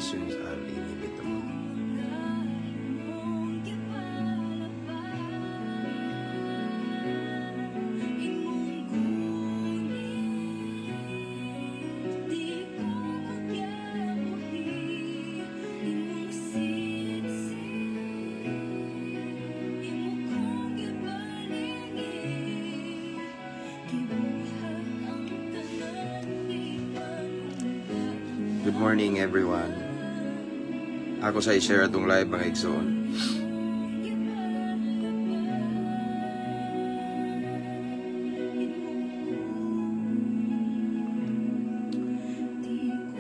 Temptations are inevitable. Good morning, everyone. Ako sa i-share atong live, mga igsoon.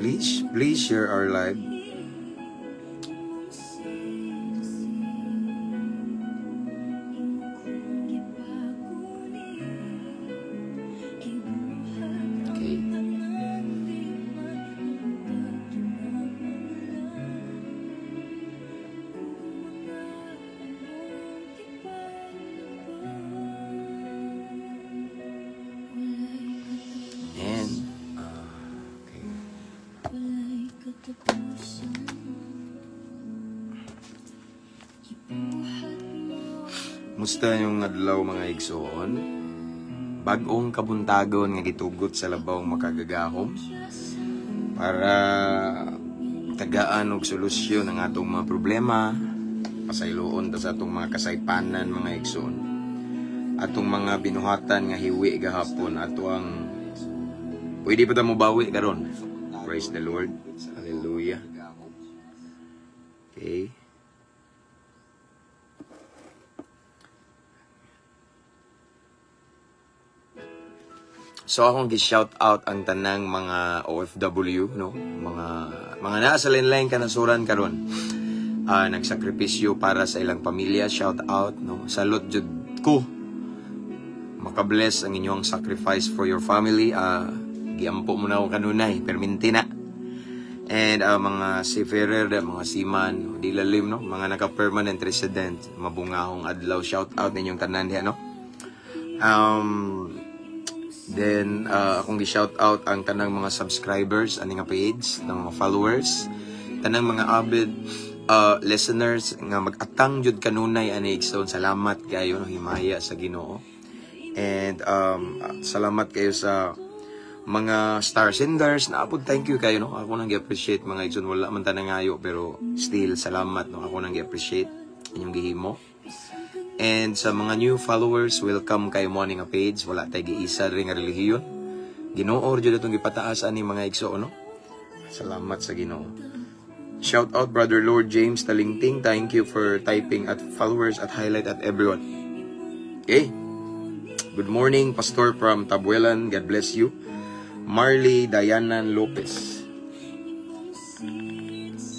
Please, please share our live. Okay. And, okay. Musta yung adlaw, mga igsoon? Bag-ong kabuntagon nga gitugot sa labawng makagagahom para tagaan og solusyon ang atong mga problema, pasayloon ta sa atong mga kasaypanan, mga igsoon. Atong mga binuhatan nga hiwi gahapon, ato ang pwede pa ta mobawi karon. Praise the Lord. Hallelujah. Okay. So akong gi-shout out ang tanang mga OFW, no, mga naa sa lain-laing kanasuran karon. Nagsakripisyo para sa ilang pamilya, shout out, no. Salute jud ko. Makabless ang inyong sacrifice for your family. Giampo mo na ako kanunay, perminti na. And mga seafarer, da, mga seaman, di lalim, no? Mga naka-permanent resident, mabungahong adlaw. Shout out ninyong tanan diha, no? Then, akong gi-shout out ang tanang mga subscribers ani nga page, ng mga followers, tanang mga avid listeners nga mag-atang jud kanunay ani, igsoon. Salamat kayo, no, himaya sa Ginoo. And salamat kayo sa mga star senders na apod, thank you kayo, no. Ako nang gi-appreciate, mga igsoon. Wala man tanang ngayo, pero still salamat, no. Ako nang gi-appreciate inyong gihimo. And sa mga new followers, welcome kayo mo ani nga page. Wala tay giisa diri nga relihiyon. Ginoo jud atong gipataas ani, mga igsoon, no. Salamat sa Ginoo. Shout out Brother Lord James Talingting. Thank you for typing at followers at highlight at everyone. Okay. Good morning, Pastor from Tabuelan. God bless you. Marley Dianan Lopez.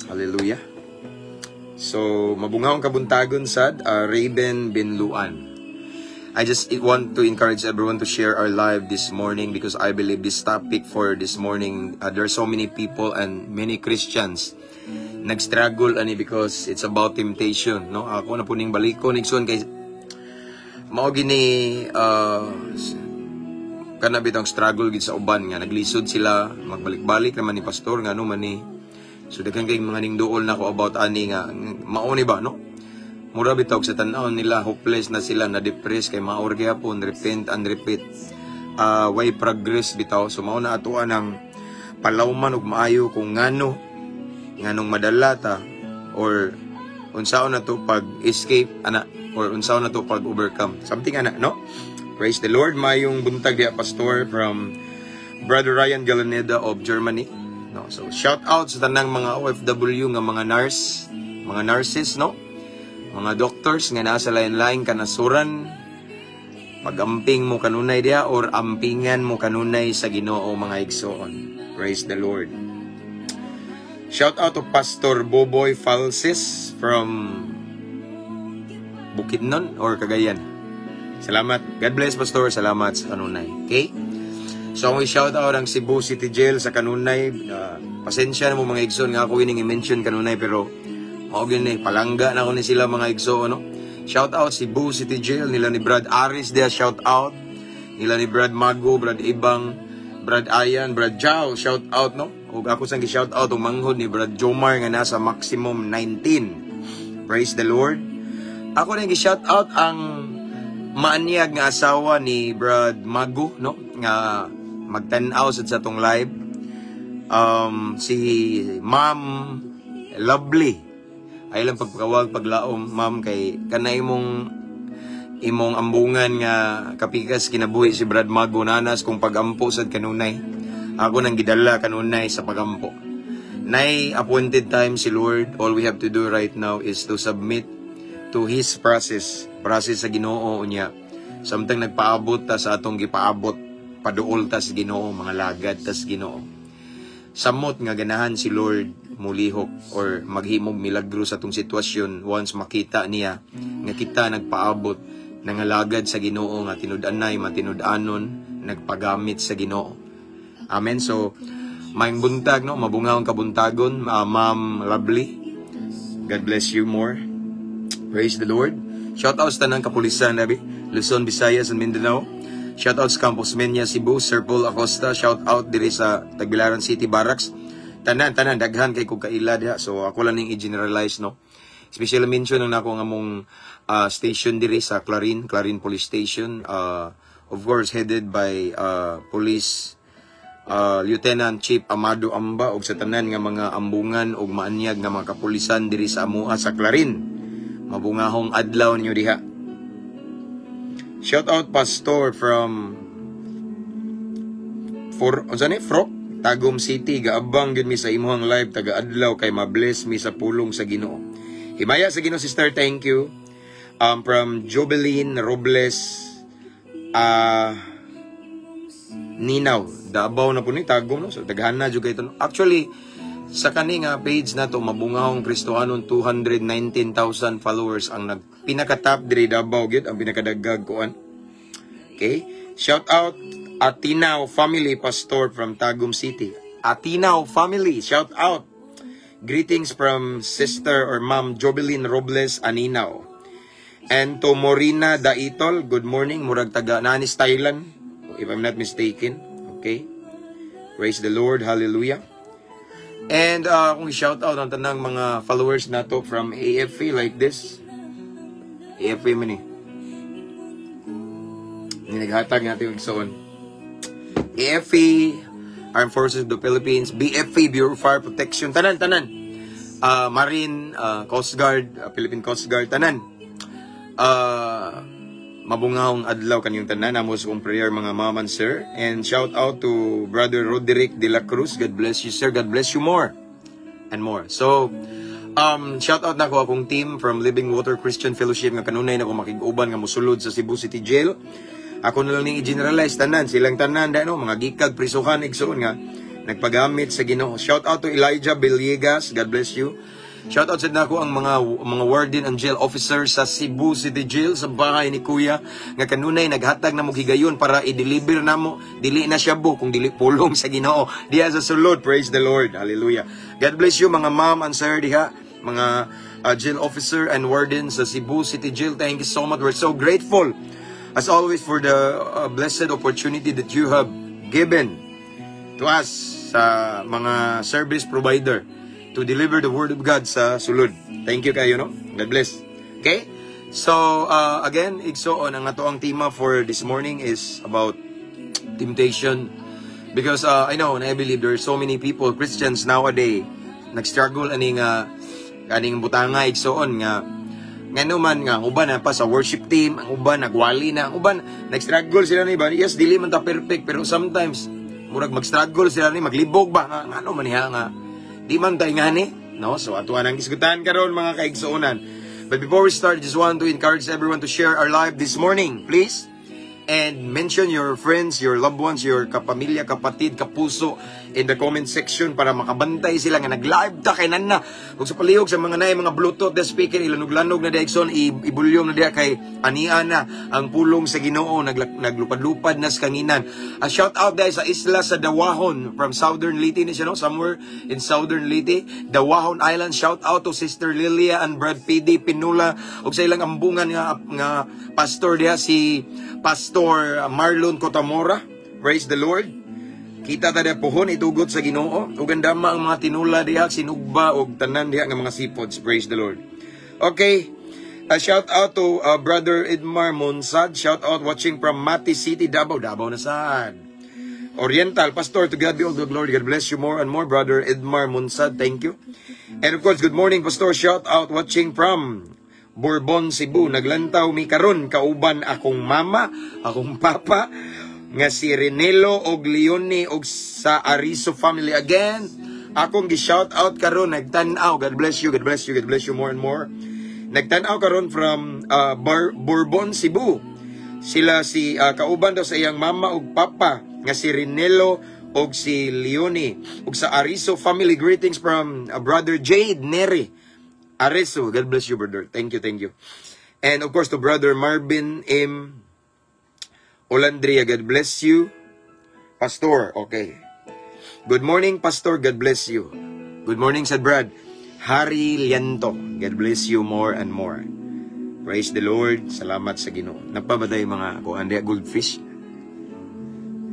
Hallelujah. So, mabungahong kabuntagon sad, Raven Binluan. I just want to encourage everyone to share our live this morning because I believe this topic for this morning, there are so many people and many Christians nag-struggle ani because it's about temptation, no? Ako na puning balikon, igsoon, kay mao gini kana bitang struggle gid sa uban nga naglisod sila magbalik-balik naman ni Pastor, nga ano man ni. So daghan kay mga ningduol nako about ani nga mao ni ba, no? Mura bitaw sa tan-aw nila hopeless na sila, na depress kay mao ra gyapon, repent and repeat, way progress bitaw. So mao na atoa ng palawman og maayo kung ngano nganong madala ta or unsaon na to pag escape ana or unsaon na to pag overcome something ana, no? Praise the Lord. Mayong buntag diya, Pastor, from Brother Ryan Galaneda of Germany, no? So shout out sa tanang mga OFW nga mga nurse, mga nurses, no, mga doctors nga nasa lain-lain kanasuran. Pagamping mo kanunay diya or ampingan mo kanunay sa Ginoo, mga igsoon. Praise the Lord. Shout out to Pastor Boboy Falses from Bukidnon or Cagayan. Salamat. God bless, Pastor. Salamat sa kanunay. Okay? So, akong shout out ang Cebu City Jail sa kanunay. Pasensya na mo, mga igsoon, nga ako ining i-mention kanunay, pero mao gyud ni, palangga na ko ni sila, mga igsoon, no? Shout out Cebu City Jail nila ni Brad Aris dia, shout out. Nila ni Brad Mago, Brad Ibang, Brad Ayan, Brad Jao, shout out, no? Ug ako sang gi-shout out ang manghod ni Brad Jomar nga nasa maximum 19. Praise the Lord. Ako na gi-shout out ang maanyag nga asawa ni Brad Mago, no? Nga magtan-aw sad sa atong live. Si Ma'am Lovely. Ay lang pagpakawag paglaom, ma'am, kay kanay imong imong ambungan nga kapikas kinabuhi si Brad Mago nanas kung pagampo sad kanunay. Ako nang gidala kanunay sa pagampo. Nay appointed time si Lord. All we have to do right now is to submit to His process. Process sa Ginoo unya. Samtang nagpaabot ta sa atong gipaabot, paduol ta sa Ginoo, mga lagad ta sa Ginoo. Samot nga ganahan si Lord mulihok or maghimog milagro sa atong sitwasyon once makita niya nga kita nagpaabot, nangalagad sa Ginoo nga tinud-anay, matinud-anon, nagpagamit sa Ginoo. Amen. So, maayong buntag, no? Mabungahong kabuntagon, Ma'am Lovely. God bless you more. Praise the Lord. Shout out sa tanang kapulisan, abi. Luzon, Visayas, and Mindanao. Shout out sa Campos Menya, Cebu, Sir Paul Acosta. Shout out diri sa Tagbilaran City Barracks. Tanan, tanan, daghan kay kog kaila diha. So ako lang ning i-generalize, no? Special mention lang nako ang among station diri sa Clarin, Clarin Police Station. Of course, headed by Police Lieutenant Chief Amado Amba ug sa tanan nga mga ambungan ug maanyag nga mga kapulisan diri sa amoa sa Clarin. Mabungahong adlaw ninyo diha. Shout out, Pastor, from for unsa ni Frok Tagum City. Gaabang gyud mi sa imong live taga adlaw kay mabless mi sa pulong sa Ginoo. Himaya sa Ginoo, sister, thank you. From Jobeline Robles Ninaw, Davao na po ni Tagum, no? So daghan na jud kay no? Actually, sa kani nga page na to, Mabungahong Kristohanon, 219,000 followers ang nag pinaka-top diri Davao gyud ang pinakadagag kuan. Okay? Shout out Atinaw family, Pastor, from Tagum City. Atinao family. Shout out. Greetings from Sister or Ma'am Jobelyn Robles Aninao. And to Morina Daitol, good morning. Murag taga Nanis Thailand, if I'm not mistaken. Okay. Praise the Lord. Hallelujah. And kung shout out ang tanang mga followers nato from AFP like this. AFP man eh. Naghatag natin yung igsoon. AFP, Armed Forces of the Philippines, BFP, Bureau of Fire Protection, tanan, tanan. Marine, Coast Guard, Philippine Coast Guard, tanan. Mabungahong adlaw kanyong tanan. Amo sa kong prayer, mga ma'am and sir. And shout out to Brother Roderick De La Cruz. God bless you, sir. God bless you more and more. So, shout out na ko akong team from Living Water Christian Fellowship nga kanunay na ko makig-uban nga musulod sa Cebu City Jail. Ako na lang ning i-generalize tanan, silang tanan da no, mga gikag prisuhan, igsoon, nga nagpagamit sa Ginoo. Shout out to Elijah Villegas, God bless you. Shout out sad nako ang mga warden and jail officers sa Cebu City Jail, sa bahay ni Kuya, nga kanunay naghatag namo higayon para i-deliver namo. Dili na shabu kung dili pulong sa Ginoo diha sa sulod. Praise the Lord. Hallelujah. God bless you, mga ma'am and sir diha, mga jail officer and warden sa Cebu City Jail. Thank you so much. We're so grateful as always for the blessed opportunity that you have given to us sa mga service provider to deliver the word of God sa sulod. Thank you kayo, no? God bless. Okay? So, again, igsoon, ang ato ang tema for this morning is about temptation. Because I know and I believe there are so many people, Christians nowadays, nag-struggle aning butanga, igsoon, nga ngano man nga ang uban na pa sa worship team, ang uban nagwali na, ang uban nag-struggle sila ni ba. Yes, dili man ta perfect, pero sometimes murag mag-struggle sila ni maglibog ba nga ngano man niya nga di man ta ingani, no? So ato ang gisgutan karon, mga kaigsuonan. But before we start, just want to encourage everyone to share our live this morning, please. And mention your friends, your loved ones, your kapamilya, kapatid, kapuso in the comment section para makabantay sila nga nag-live ta kay nan na. Ug sa palihog sa mga naay mga Bluetooth the speaker, ilanog-lanog na diha, i-volume na diha kay ania na ang pulong sa Ginoo naglupad-lupad na sa kanginan. A shout out dahil sa isla sa Dawahon from Southern Leyte ni siya, no? Somewhere in Southern Leyte, Dawahon Island. Shout out to Sister Lilia and Brad PD Pinula ug sa ilang ambungan nga pastor diha, si Pastor Marlon Cotamora. Praise the Lord. Kita ta diha puhon itugot sa Ginoo. Ug andama ang mga tinula diha, sinugba ug tanan diha nga mga seafoods. Praise the Lord. Okay. A shout out to Brother Edmar Monsad. Shout out, watching from Mati City, Davao. Davao na sad. Oriental. Pastor, to God be all the glory. God bless you more and more, Brother Edmar Monsad. Thank you. And of course, good morning, Pastor. Shout out, watching from Bourbon, Cebu. Naglantaw mi karon kauban akong mama, akong papa, nga si Renelo og Leone og sa Ariso family. Again, akong gi-shout out karon nagtan-aw. God bless you, God bless you, God bless you more and more. Nagtan-aw karon from Bourbon, Cebu. Sila si kauban daw sa iyang mama ug papa nga si Renelo og si Leone ug sa Ariso family. Greetings from Brother Jade Neri Ariso. God bless you, brother. Thank you, thank you. And of course to Brother Marvin M. Olandria, God bless you. Pastor, okay. Good morning, Pastor. God bless you. Good morning, said Brad. Harry Lianto, God bless you more and more. Praise the Lord. Salamat sa Ginoo. Napabaday mga kuan diha, goldfish.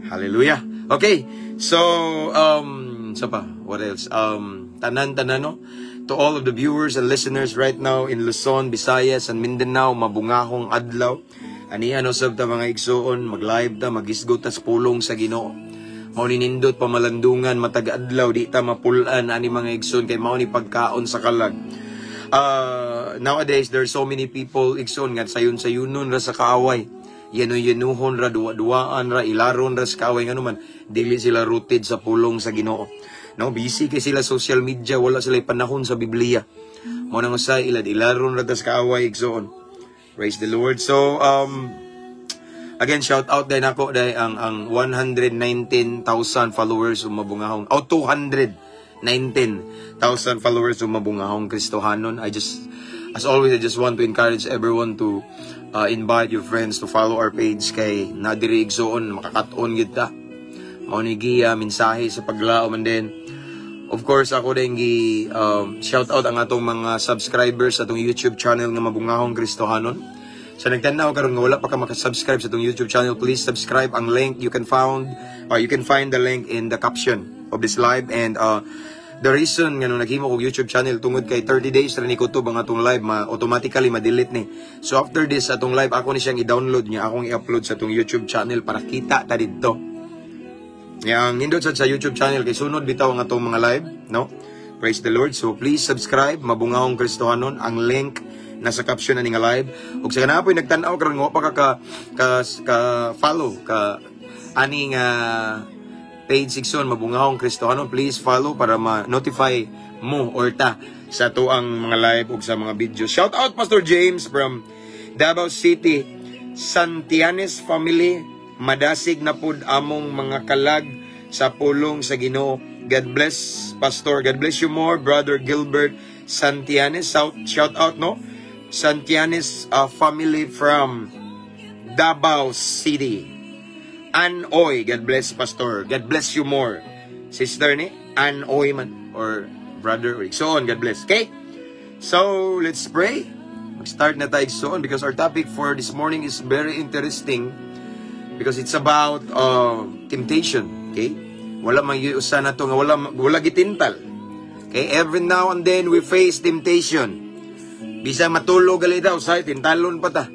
Hallelujah. Okay. So, so pa, what else? Tanan tanan, no? To all of the viewers and listeners right now in Luzon, Visayas, and Mindanao, mabungahong adlaw. Ani ano sab ta, mga igsuon, mag-live ta, magisgot ta sa pulong sa Ginoo. Mao ni nindot pamalandungan matag adlaw, di ta mapulan ani, mga igsoon, kay mao ni pagkaon sa kalag. Nowadays there are so many people, igsoon, nga sayon-sayunon ra sa kaaway. Yano-yanuhon ra, duwa-duwaan ra, ilaron ra sa kaaway, ngano man dili sila rooted sa pulong sa Ginoo. No, busy kay sila social media, wala sila panahon sa Biblia. Mao nang usay ilad ilaron ra ta sa kaaway, igsoon. Praise the Lord. So again, shout out din ako dahil ang 119,000 followers umabungahong, oh, 219,000 followers umabungahong Kristohanon. I just as always, I just want to encourage everyone to invite your friends to follow our page kay nadiri, igsoon, makakat-on gid ta. Mao ni giya mensahe sa paglaom, and then of course ako din gi shout out ang atong mga subscribers sa atong YouTube channel nga Mabungahong Kristohanon. Sa nagtanaw karon nga wala pa ka maka-subscribe sa atong YouTube channel, please subscribe. Ang link you can find the link in the caption of this live. And the reason nga nung naghimo kog YouTube channel, tungod kay 30 days ra ni kutob ang atong live, ma automatically ma-delete ni. So after this atong live, ako ni siyang i-download niya, akong i-upload sa atong YouTube channel para kita ta didto. Yang nindot sad sa YouTube channel kay sunod bitaw ang atong mga live, no? Praise the Lord. So please subscribe, Mabungahong Kristohanon. Ang link nasa caption na ni nga live. Ug sa kanapoy nagtan-aw karon nga wa pa ka follow ka ani nga page, igsoon, Mabungahong Kristohanon, please follow para ma-notify mo or ta sa atoang mga live ug sa mga video. Shout out, Pastor James from Davao City. Santianes family, madasig na pud among mga kalag sa pulong sa Ginoo. God bless, Pastor. God bless you more, Brother Gilbert Santianes. Shout out, no? Santianes family from Davao City. Anoy, God bless, Pastor. God bless you more. Sister ni, Anoy man, or brother, or so on. God bless. Okay? So, let's pray. Mag-start na tayo, igsoon, because our topic for this morning is very interesting because it's about temptation. Okay? Wala man usa na to nga wala gitintal. Okay? Every now and then we face temptation. Bisa matulog gali daw, say tintalon pa ta.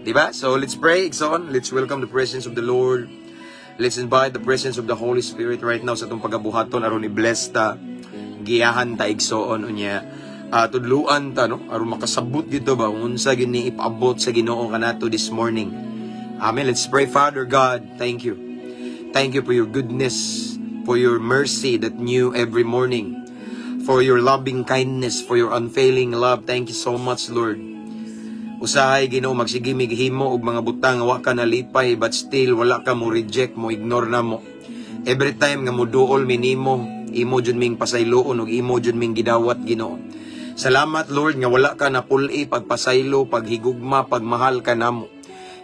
Diba? So let's pray, igsoon. Let's welcome the presence of the Lord. Let's invite the presence of the Holy Spirit right now sa atong pagabuhaton aron i-bless ta, giyahan ta, igsoon, unya tudluan ta, no, aron makasabot dito ba kung unsa gini ipaabot sa Ginoo kanato this morning. Amen. Let's pray. Father God, thank you. Thank you for your goodness, for your mercy that new every morning, for your loving kindness, for your unfailing love. Thank you so much, Lord. Usahay, Ginoo, magsige mig himo og mga butang nga wa ka nalipay, but still wala ka mo reject, mo ignore na mo. Every time nga moduol mi nimo, imo jud ming pasayloon ug imo jud ming gidawat, Ginoo. Salamat, Lord, nga wala ka napul-i pagpasaylo, paghigugma, pagmahal ka namo.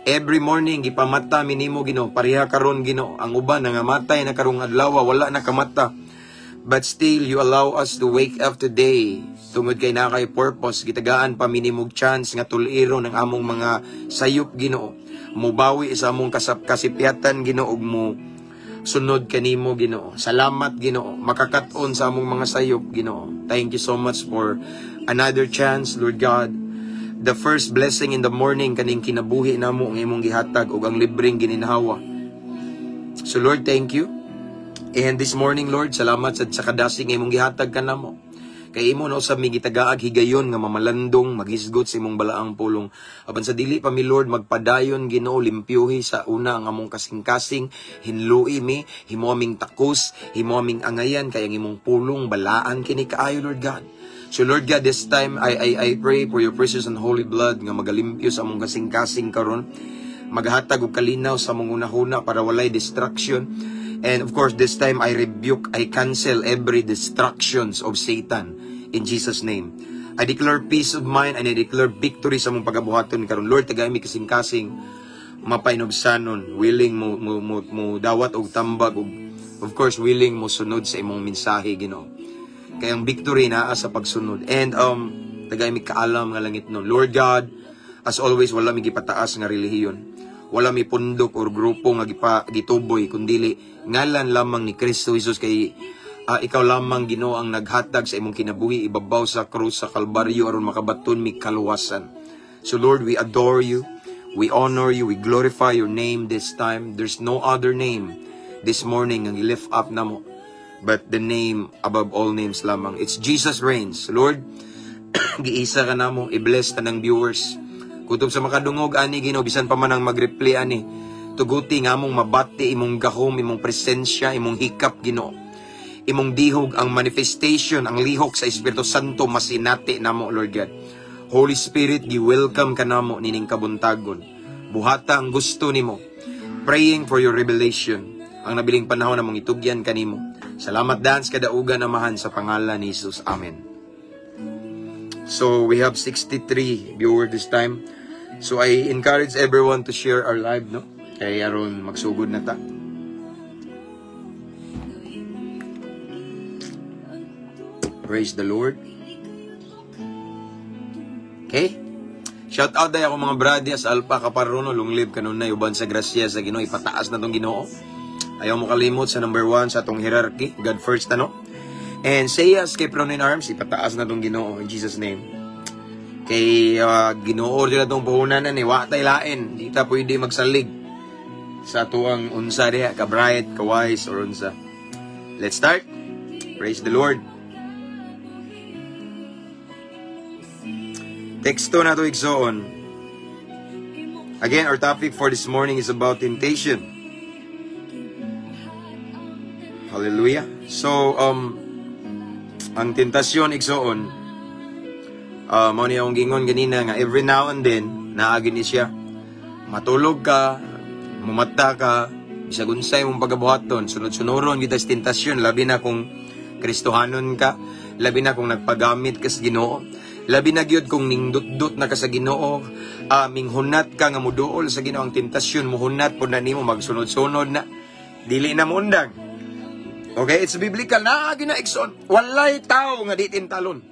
Every morning gipamata mi nimo, Ginoo, pareha karon, Ginoo. Ang uban nangamatay na karong adlaw, wala na kamata. But still you allow us to wake up today. Tungod kay naa kay purpose, gitagaan pa mi nimog chance nga tul-iron ang among mga sayop, Ginoo. Mubawi sa among kasap kasipyatan, Ginoo, ug mo sunod kanimo, Ginoo. Salamat, Ginoo. Makakat-on sa among mga sayop, Ginoo. Thank you so much for another chance, Lord God. The first blessing in the morning, kaning kinabuhi namo ang imong gihatag ug ang libreng gininhawa. So Lord, thank you. And this morning, Lord, salamat sa kadasig nga imong gihatag kanamo. Kay imo no sa mi gitagaag higayon nga mamalandong maghisgot sa imong balaang pulong. Apan sa dili pa mi, Lord, magpadayon, Ginoo, limpyuhi sa una ang among kasing-kasing, hinlui mi, himo aming takos, himo aming angayan kay ang imong pulong balaan kini kaayo, Lord God. So Lord God, this time I pray for your precious and holy blood nga magalimpyo sa among kasing-kasing karon, maghatag og kalinaw sa among hunahuna para walay distraction. And of course, this time I rebuke, I cancel every distractions of Satan in Jesus' name. I declare peace of mind and I declare victory sa among pagabuhaton karon. Lord, tagay mi kasing-kasing mapainubsanon, willing mo dawat og tambag og of course willing mo sunod sa imong mensahe, Ginoo. Kay ang victory naa sa pagsunod. And tagay mi kaalam nga langit no. Lord God, as always, wala mi gipataas nga relihiyon. Wala mi pundok or grupo nga gituboy kundili ngalan lamang ni Kristo Jesus, kay ikaw lamang, Ginoo, ang naghatag sa imong kinabuhi ibabaw sa krus sa Kalbaryo aron makabaton mi kaluwasan. So Lord, we adore you. We honor you. We glorify your name this time. There's no other name this morning ang i-lift up namo but the name above all names lamang. It's Jesus reigns. Lord, giisa ka namo, i-bless tanang viewers. Kutob sa makadungog ani, Ginoo, bisan pa man ang mag-replay ani, tuguti nga among mabati imong gahom, imong presensya, imong hikap, Ginoo. Imong dihog, ang manifestation, ang lihok sa Espiritu Santo masinati namo, Lord God. Holy Spirit, gi-welcome ka namo nining kabuntagon. Buhata ang gusto nimo. Praying for your revelation. Ang nabiling panahon namong itugyan kanimo. Salamat daan sa kadaugan, Amahan, sa pangalan ni Jesus. Amen. So we have 63 viewer this time. So I encourage everyone to share our live, no? Kay aron magsugod na ta. Praise the Lord. Okay? Shout out day ako mga brad sa Alpha Kaparono, long live kanunay uban sa grasya sa Ginoo, ipataas na tong Ginoo. Ayaw mo kalimot sa number one sa atong hierarchy, God first ano. And say yes kay Pronin Arms, ipataas na tong Ginoo in Jesus' name. Kay Ginoo dila tong puhunanan ni wa tay lain, di ta pwede magsalig sa tuang unsa diha ka bright, ka wise or unsa. Let's start. Praise the Lord. Teksto na to, igsoon. Again, our topic for this morning is about temptation. Hallelujah. So, ang tentasyon, igsoon, mao ni akong gingon ganina nga every now and then, naagi ni siya. Matulog ka, mumata ka, bisag unsay mong pagabuhaton, sunod-sunuron kita sa tentasyon, labi na kung Kristohanon ka, labi na kung nagpagamit ka sa Ginoo. Labi na gyud kung ningdutdut na ka sa Ginoo, minghunat ka nga muduol sa Ginoo, ang tentasyon muhunat pod na nimo, magsunod-sunod na. Dili na moundang. Okay, it's biblical na gina, igsoon. Walay tao nga di tintalon.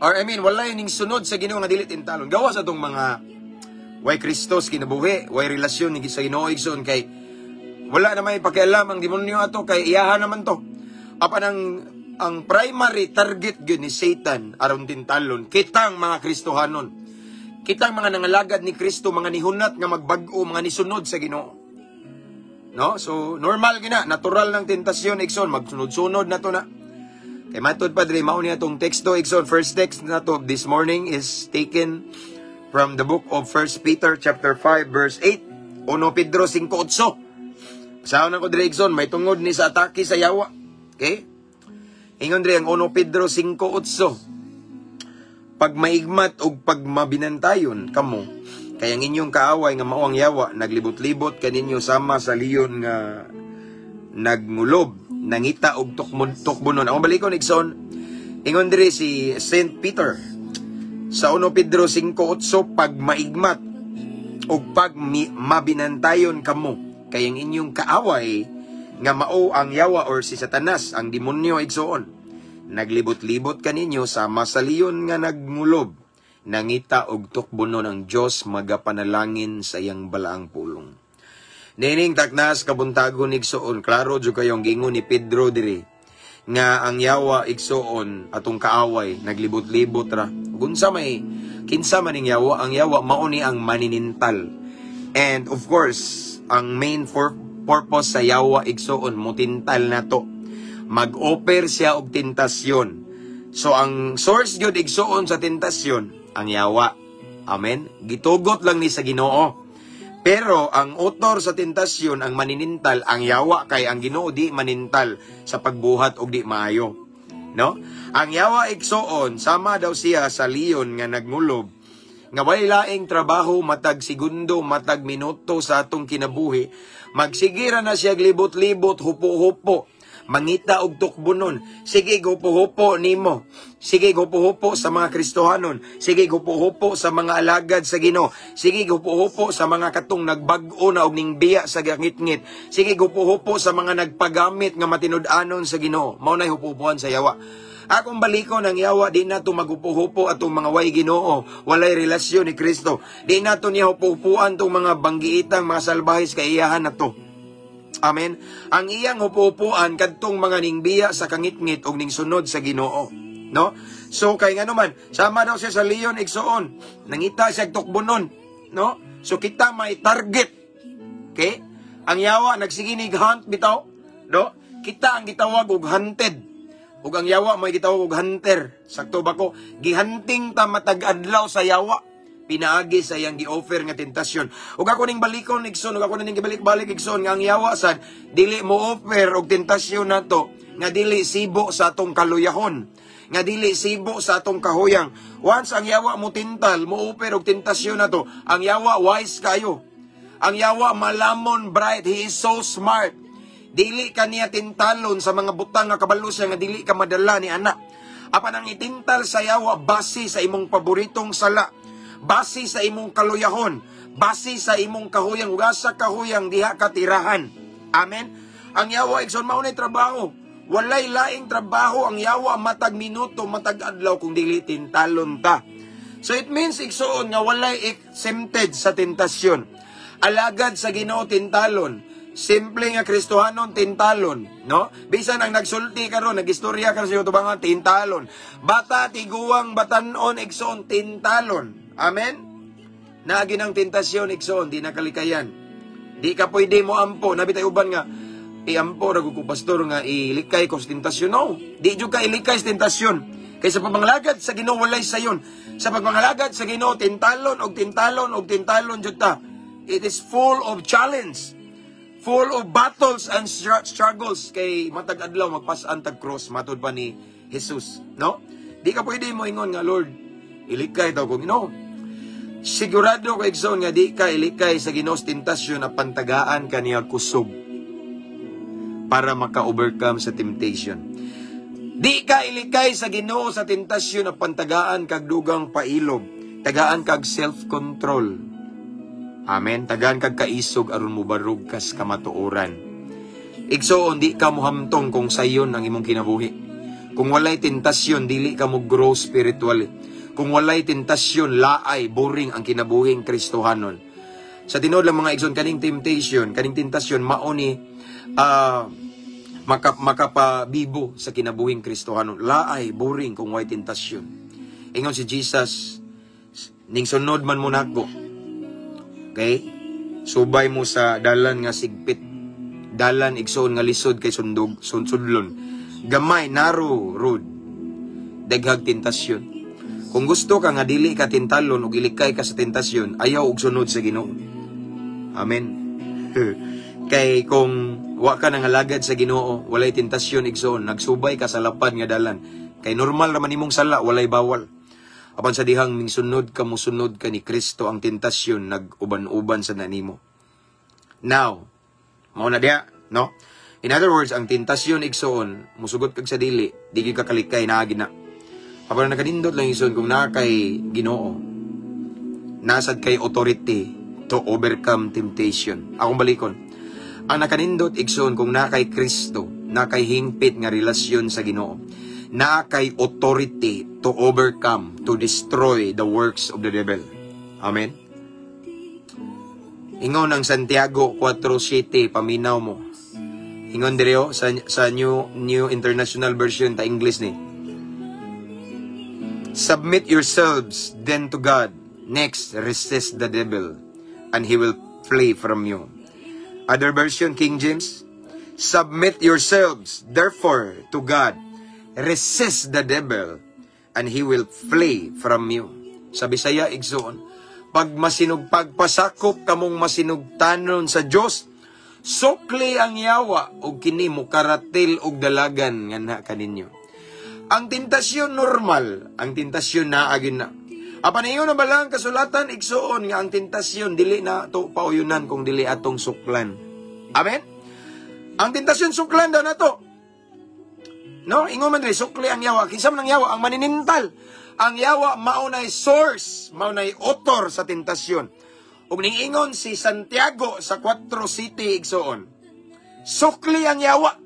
Or I mean, walay ning sunod sa Ginoo nga dili tintalon. Gawas atong mga way Kristos kinabuhi, way relasyon ni sa Ginoo, igsoon, kay wala na may pakialam ang demonyo ato kay iyahan naman to. Apan ang primary target gyud ni Satan aron tintalon kitang mga Kristohanon. Kitang mga nangalagad ni Kristo, mga nihunat nga magbag-o, mga nisunod sa Ginoo. No? So normal gina, natural ng tentasyon, igsoon, magsunod-sunod na to na. Kay matud pa diri, mao ni atong teksto, igsoon. First text na to this morning is taken from the book of 1 Peter chapter 5 verse 8. 1 Pedro 5:8. Saan ako diri, igsoon, may tungod ni sa atake sa yawa. Okay? Ingon diri ang 1 Pedro 5:8. Pag maigmat og pag mabinantayon kamo, kay ang inyong kaaway nga mao ang yawa naglibot-libot kaninyo sama sa leon nga nagngulob, nangita og tukbonon. Ang balikon, igsoon, ingon diri si Saint Peter sa 1 Pedro 5:8, pag maigmat og pag mabinantayon kamo, kay ang inyong kaaway nga mao ang yawa or si Satanas, ang demonyo, igsoon, naglibot-libot kaninyo sama sa leon nga nagngulob, nangita og tukbonon. Ang Dios magapanalangin sa iyang balaang pulong. Nining taknas kabuntagon, igsoon, klaro jud kayong gingon ni Pedro diri nga ang yawa, igsoon, atong kaaway, naglibot-libot ra. Gunsa may kinsa man ning yawa? Ang yawa mao ni ang maninintal. And of course, ang main for purpose sa yawa, igsoon, mutintal na to. Mag-offer siya og tentasyon. So ang source gyud, igsoon, sa tentasyon, ang yawa. Amen. Gitugot lang ni sa Ginoo. Pero ang author sa tentasyon, ang maninintal, ang yawa, kay ang Ginoo di manintal sa pagbuhat og di maayo. No? Ang yawa, igsoon, sama daw siya sa leon nga nagngulob nga way laing trabaho matag segundo, matag minuto sa atong kinabuhi. Magsigira na siya libot-libot, hupo-hupo, mangita og tukbonon. Sige, hupo-hupo nimo. Sige, hupo-hupo sa mga Kristohanon. Sige, hupo-hupo sa mga alagad sa Ginoo. Sige, hupo-hupo sa mga katong nagbag-o na og ningbiya sa gangitngit. Sige, hupo-hupo sa mga nagpagamit nga matinud-anon sa Ginoo. Mao nay hupo-hupoan sa yawa. Akong baliko ng yawa, di na to magupo-hupo atong mga way Ginoo, walay relasyon ni Kristo. Di na to niya hupo-hupuan tong mga banggiitang mga salbahis kay iyahan na to. Amen. Ang iyang hupo-hupuan kadtong mga ningbiya sa kangitngit og ningsunod sa Ginoo. No? So kay ngano man, sama daw siya sa leon, igsoon. Nangita siya tukbonon, no? So kita may target. Okay? Ang yawa nagsiginig hunt bitaw, no? Kita ang gitawag og hunted. Ug ang yawa may gitawag og hunter. Sakto ba ko? Gihunting ta matag adlaw sa yawa pinaagi sa iyang gi-offer nga tentasyon. Ug ako ning balikon, igsoon, ug ako ning gibalik-balik, igsoon, nga ang yawa sad dili mo offer og tentasyon nato nga dili sibo sa atong kaluyahon, nga dili sibo sa atong kahuyang. Once ang yawa mo tintal, mo offer og tentasyon nato, ang yawa wise kayo. Ang yawa malamon bright, he is so smart. Dili ka niya tintalon sa mga butang nga kabalo siya nga dili ka madala ni anak. Apan ang itintal sa yawa base sa imong paboritong sala, base sa imong kaluyahon, base sa imong kahuyang, ug asa kahuyang diha ka tirahan. Amen. Ang yawa, igsoon, mao nay trabaho. Walay laing trabaho ang yawa matag minuto, matag adlaw kung dili tintalon ta. So it means, igsuon, nga walay exempted sa tentasyon. Alagad sa Ginoo, tintalon. Simple nga Kristohanon, tintalon, no? Bisan ang nagsulti karon, nagistorya karon sa tubangan, tintalon. Bata, tiguang, batanon, igsuon, tintalon. Amen? Naagi ng tentasyon, igsuon, di nakalikayan. Di ka pwede mo ampo, naa bitay uban nga, iampo ra ko, pastor, nga ilikay ko sa tentasyon. No, di jud ka ilikay sa tentasyon. Kay sa pagmangalagad sa Ginoo, walay sayon. Sa pagmangalagad sa Ginoo, tintalon og tintalon og tintalon jud ta. It is full of challenge. Full of battles and struggles kay matag adlaw magpas-an tag cross, matud pa ni Jesus, no? Di ka pwede mo ingon nga, "Lord, ilikay daw ko." No. Sigurado ko, igsoon, nga di ka ilikay sa Ginoo sa tentasyon apan tagaan ka niya kusog para maka-overcome sa temptation. Di ka ilikay sa Ginoo sa tentasyon apan tagaan kag dugang pailob, tagaan kag self-control. Amen. Tagaan kag kaisog aron mobarog kas kamatuoran. Igsoon, di ka mohamtong kung sayon ang imong kinabuhi. Kung walay tentasyon, dili ka mo grow spiritually. Kung walay tentasyon, laay, boring ang kinabuhing Kristohanon. Sa tinuod lang, mga igsoon, kaning temptation, kaning tentasyon, mao ni makapabibo sa kinabuhing Kristohanon. Laay, boring kung walay tentasyon. Ingon si Jesus, "Ning sunod man mo nako." Okay? "Subay mo sa dalan nga sigpit." Dalan, igsoon, nga lisod kay sundog, sudlon. Gamay, narrow road. Daghag tentasyon. Kung gusto ka nga dili ka tintalon ug ilikay ka sa tentasyon, ayaw og sunod sa Ginoo. Amen. Kay kung wa ka nangalagad sa Ginoo, walay tentasyon, igsoon, nagsubay ka sa lapad nga dalan. Kay normal raman imong sala, walay bawal. Apan sa dihang mingsunod ka, musunod ka ni Kristo, ang tentasyon nag-uban-uban sa nanimo. Now, mao na diya, no? In other words, ang tentasyon, igsoon, musugot kag sa dili, di gyud ka kalikay, naagi na. Apan nakanindot lang, igsoon, kung naa kay Ginoo, naa sad kay authority to overcome temptation. Akong balikon. Ang nakanindot, igsoon, kung naa kay Kristo, naa kay hingpit nga relasyon sa Ginoo, naa kay authority to overcome, to destroy the works of the devil. Amen? Ingon ang Santiago 4.7, paminaw mo. Ingon diri oh, sa New International Version ta English ni. "Submit yourselves then to God. Next, resist the devil, and he will flee from you." Other version, King James. "Submit yourselves, therefore, to God. Resist the devil, and he will flee from you." Sa Bisaya, igsoon, pag masinug, pagpasakop kamong masinugtanon sa Dios, sukli ang yawa og kini mokaratil og dalagan nganha kaninyo. Ang tentasyon normal, ang tentasyon naagin na. Apan ingon na bala ang kasulatan, igsoon, nga ang tentasyon dili na to pauyunan kung dili atong suklan. Amen? Ang tentasyon, suklan daw na to. No, ingon man diri, sukli ang yawa. Kinsa man ang yawa? Ang manintal. Ang yawa mao nay source, mao nay author sa tentasyon. Ug ning-ingon si Santiago sa 4.7, igsoon, sukli ang yawa.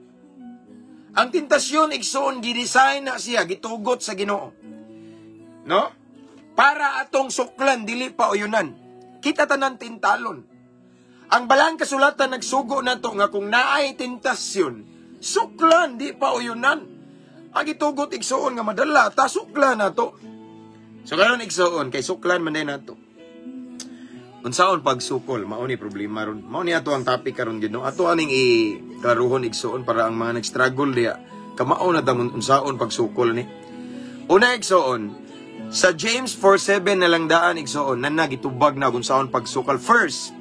Ang tentasyon, igsoon, gidesign na siya, gitugot sa Ginoo. No? Para atong suklan, dili pa uyunan. Kita tanan tintalon. Ang balang kasulatan nagsugo nato nga kung naay tentasyon, suklan, di pa uyunan. Ang gitugot, igsoon, nga madala, ta suklan nato. So karon, igsoon, kay suklan man din nato. Unsaon pagsukol, mao ni problema ron. Mao ni ato ang topic karon gid, no. Ato aning i-klaruhon, igsoon, para ang mga nag-struggle diya kamao na damon unsaon pagsukol ni. Una, igsoon, sa James 4:7 na lang daan, igsoon, na gitubag na kung unsaon pagsukol. First,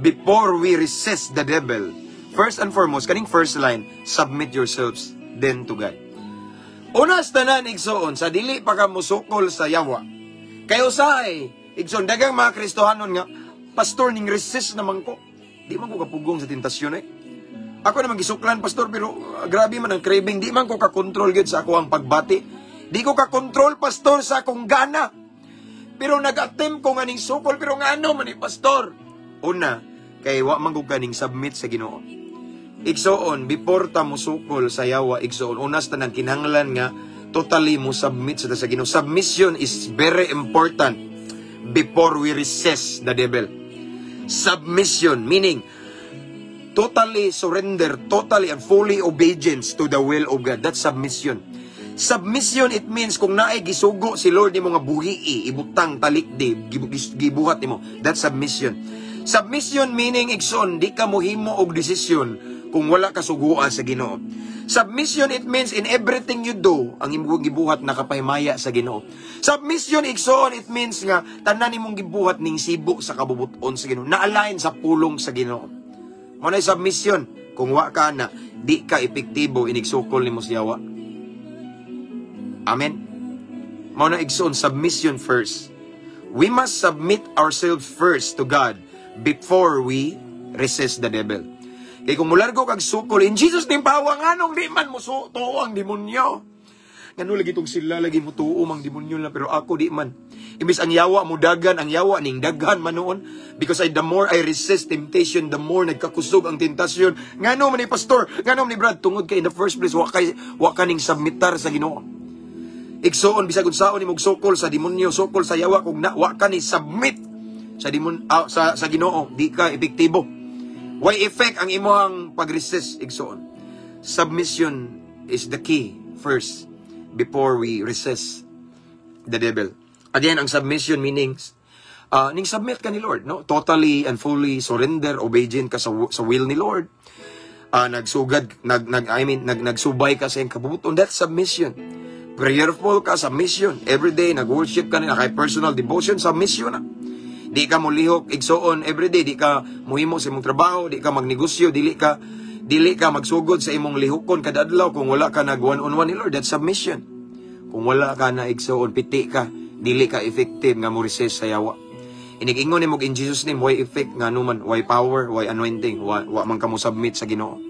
before we resist the devil, first and foremost, kaning first line, "Submit yourselves then to God." Una sa tanan, igsoon, sa dili pa ka musukol sa yawa. Kay usahay, igsoon, daghang mga Kristohanon nga, "Pastor, ning resist naman ko. Di man ko kapugong sa tentasyon eh. Ako naman gisuklan, pastor, pero grabe man ang craving. Di man ko kakontrol gyud sa ako ang pagbati. Di ko kakontrol, pastor, sa akong gana. Pero nag-attempt ko nga ning sukol, pero ngano man ni, pastor?" Una, kay wa man gud ka ning submit sa Ginoo. Igsoon, before ta musukol sa yawa, igsoon, unas tanan kinahanglan nga totally mo submit sa Ginoo. Submission is very important before we resist the devil. Submission meaning totally surrender, totally and fully obedience to the will of God. That's submission. Submission, it means kung naay gisugo si Lord nimo nga buhii, ibutang, talikdi, gibuhat nimo. That's submission. Submission meaning, igsoon, di ka mohimo og desisyon kung wala ka suguan sa Ginoo. Submission, it means in everything you do, ang imong gibuhat nakapahimaya sa Ginoo. Submission, igsoon, it means nga tanan nimong gibuhat ning sibo sa kabubuton sa Ginoo, na-align sa pulong sa Ginoo. Mao na submission. Kung wa ka na, di ka epektibo inigsukol nimo sa yawa. Amen. Mao na, igsoon, submission first. We must submit ourselves first to God before we resist the devil. Kay kung mulargo kag sukol, "In Jesus' name, power," nganong di man mo tuo ang demonyo? Ngano lagi tong sila lagi mo tuo mang demonyo na pero ako di man? Imbis ang yawa mo dagan, ang yawa ning daghan man noon because the more I resist temptation, the more nagkakusog ang tentasyon. Ngano man ni, Pastor? Ngano man ni, Brad? Tungod kay in the first place wa ka ning submitar sa Ginoo. Igsoon, bisag unsaon nimo sukol sa demonyo, sukol sa yawa, kung na, wa ka ni submit sa demon sa Ginoo, di ka epektibo. Way effect ang imong pag-resist, igsoon. Submission is the key first before we resist the devil. Again, ang submission meanings ning submit ka ni Lord, no? Totally and fully surrender, obedient ka sa will ni Lord. Nagsugad, nag, nag, I mean, nagsubay ka sa iyang kabubuton. That's submission. Prayerful ka, submission. Every day, nag-worship ka na, kay personal devotion, submission na. Di ka mulihok, igsoon, every day, di ka muhimo sa imong trabaho, di ka magnegosyo, dili ka magsugod sa imong lihokon kada adlaw kung wala ka nag one-on-one ni Lord. That's submission. Kung wala ka na, igsoon, piti ka, dili ka effective nga mo resist sa yawa. Inig-ingon nimo "In Jesus' name," why effect nga numan, why power, why anointing, wa man ka mo submit sa Ginoo.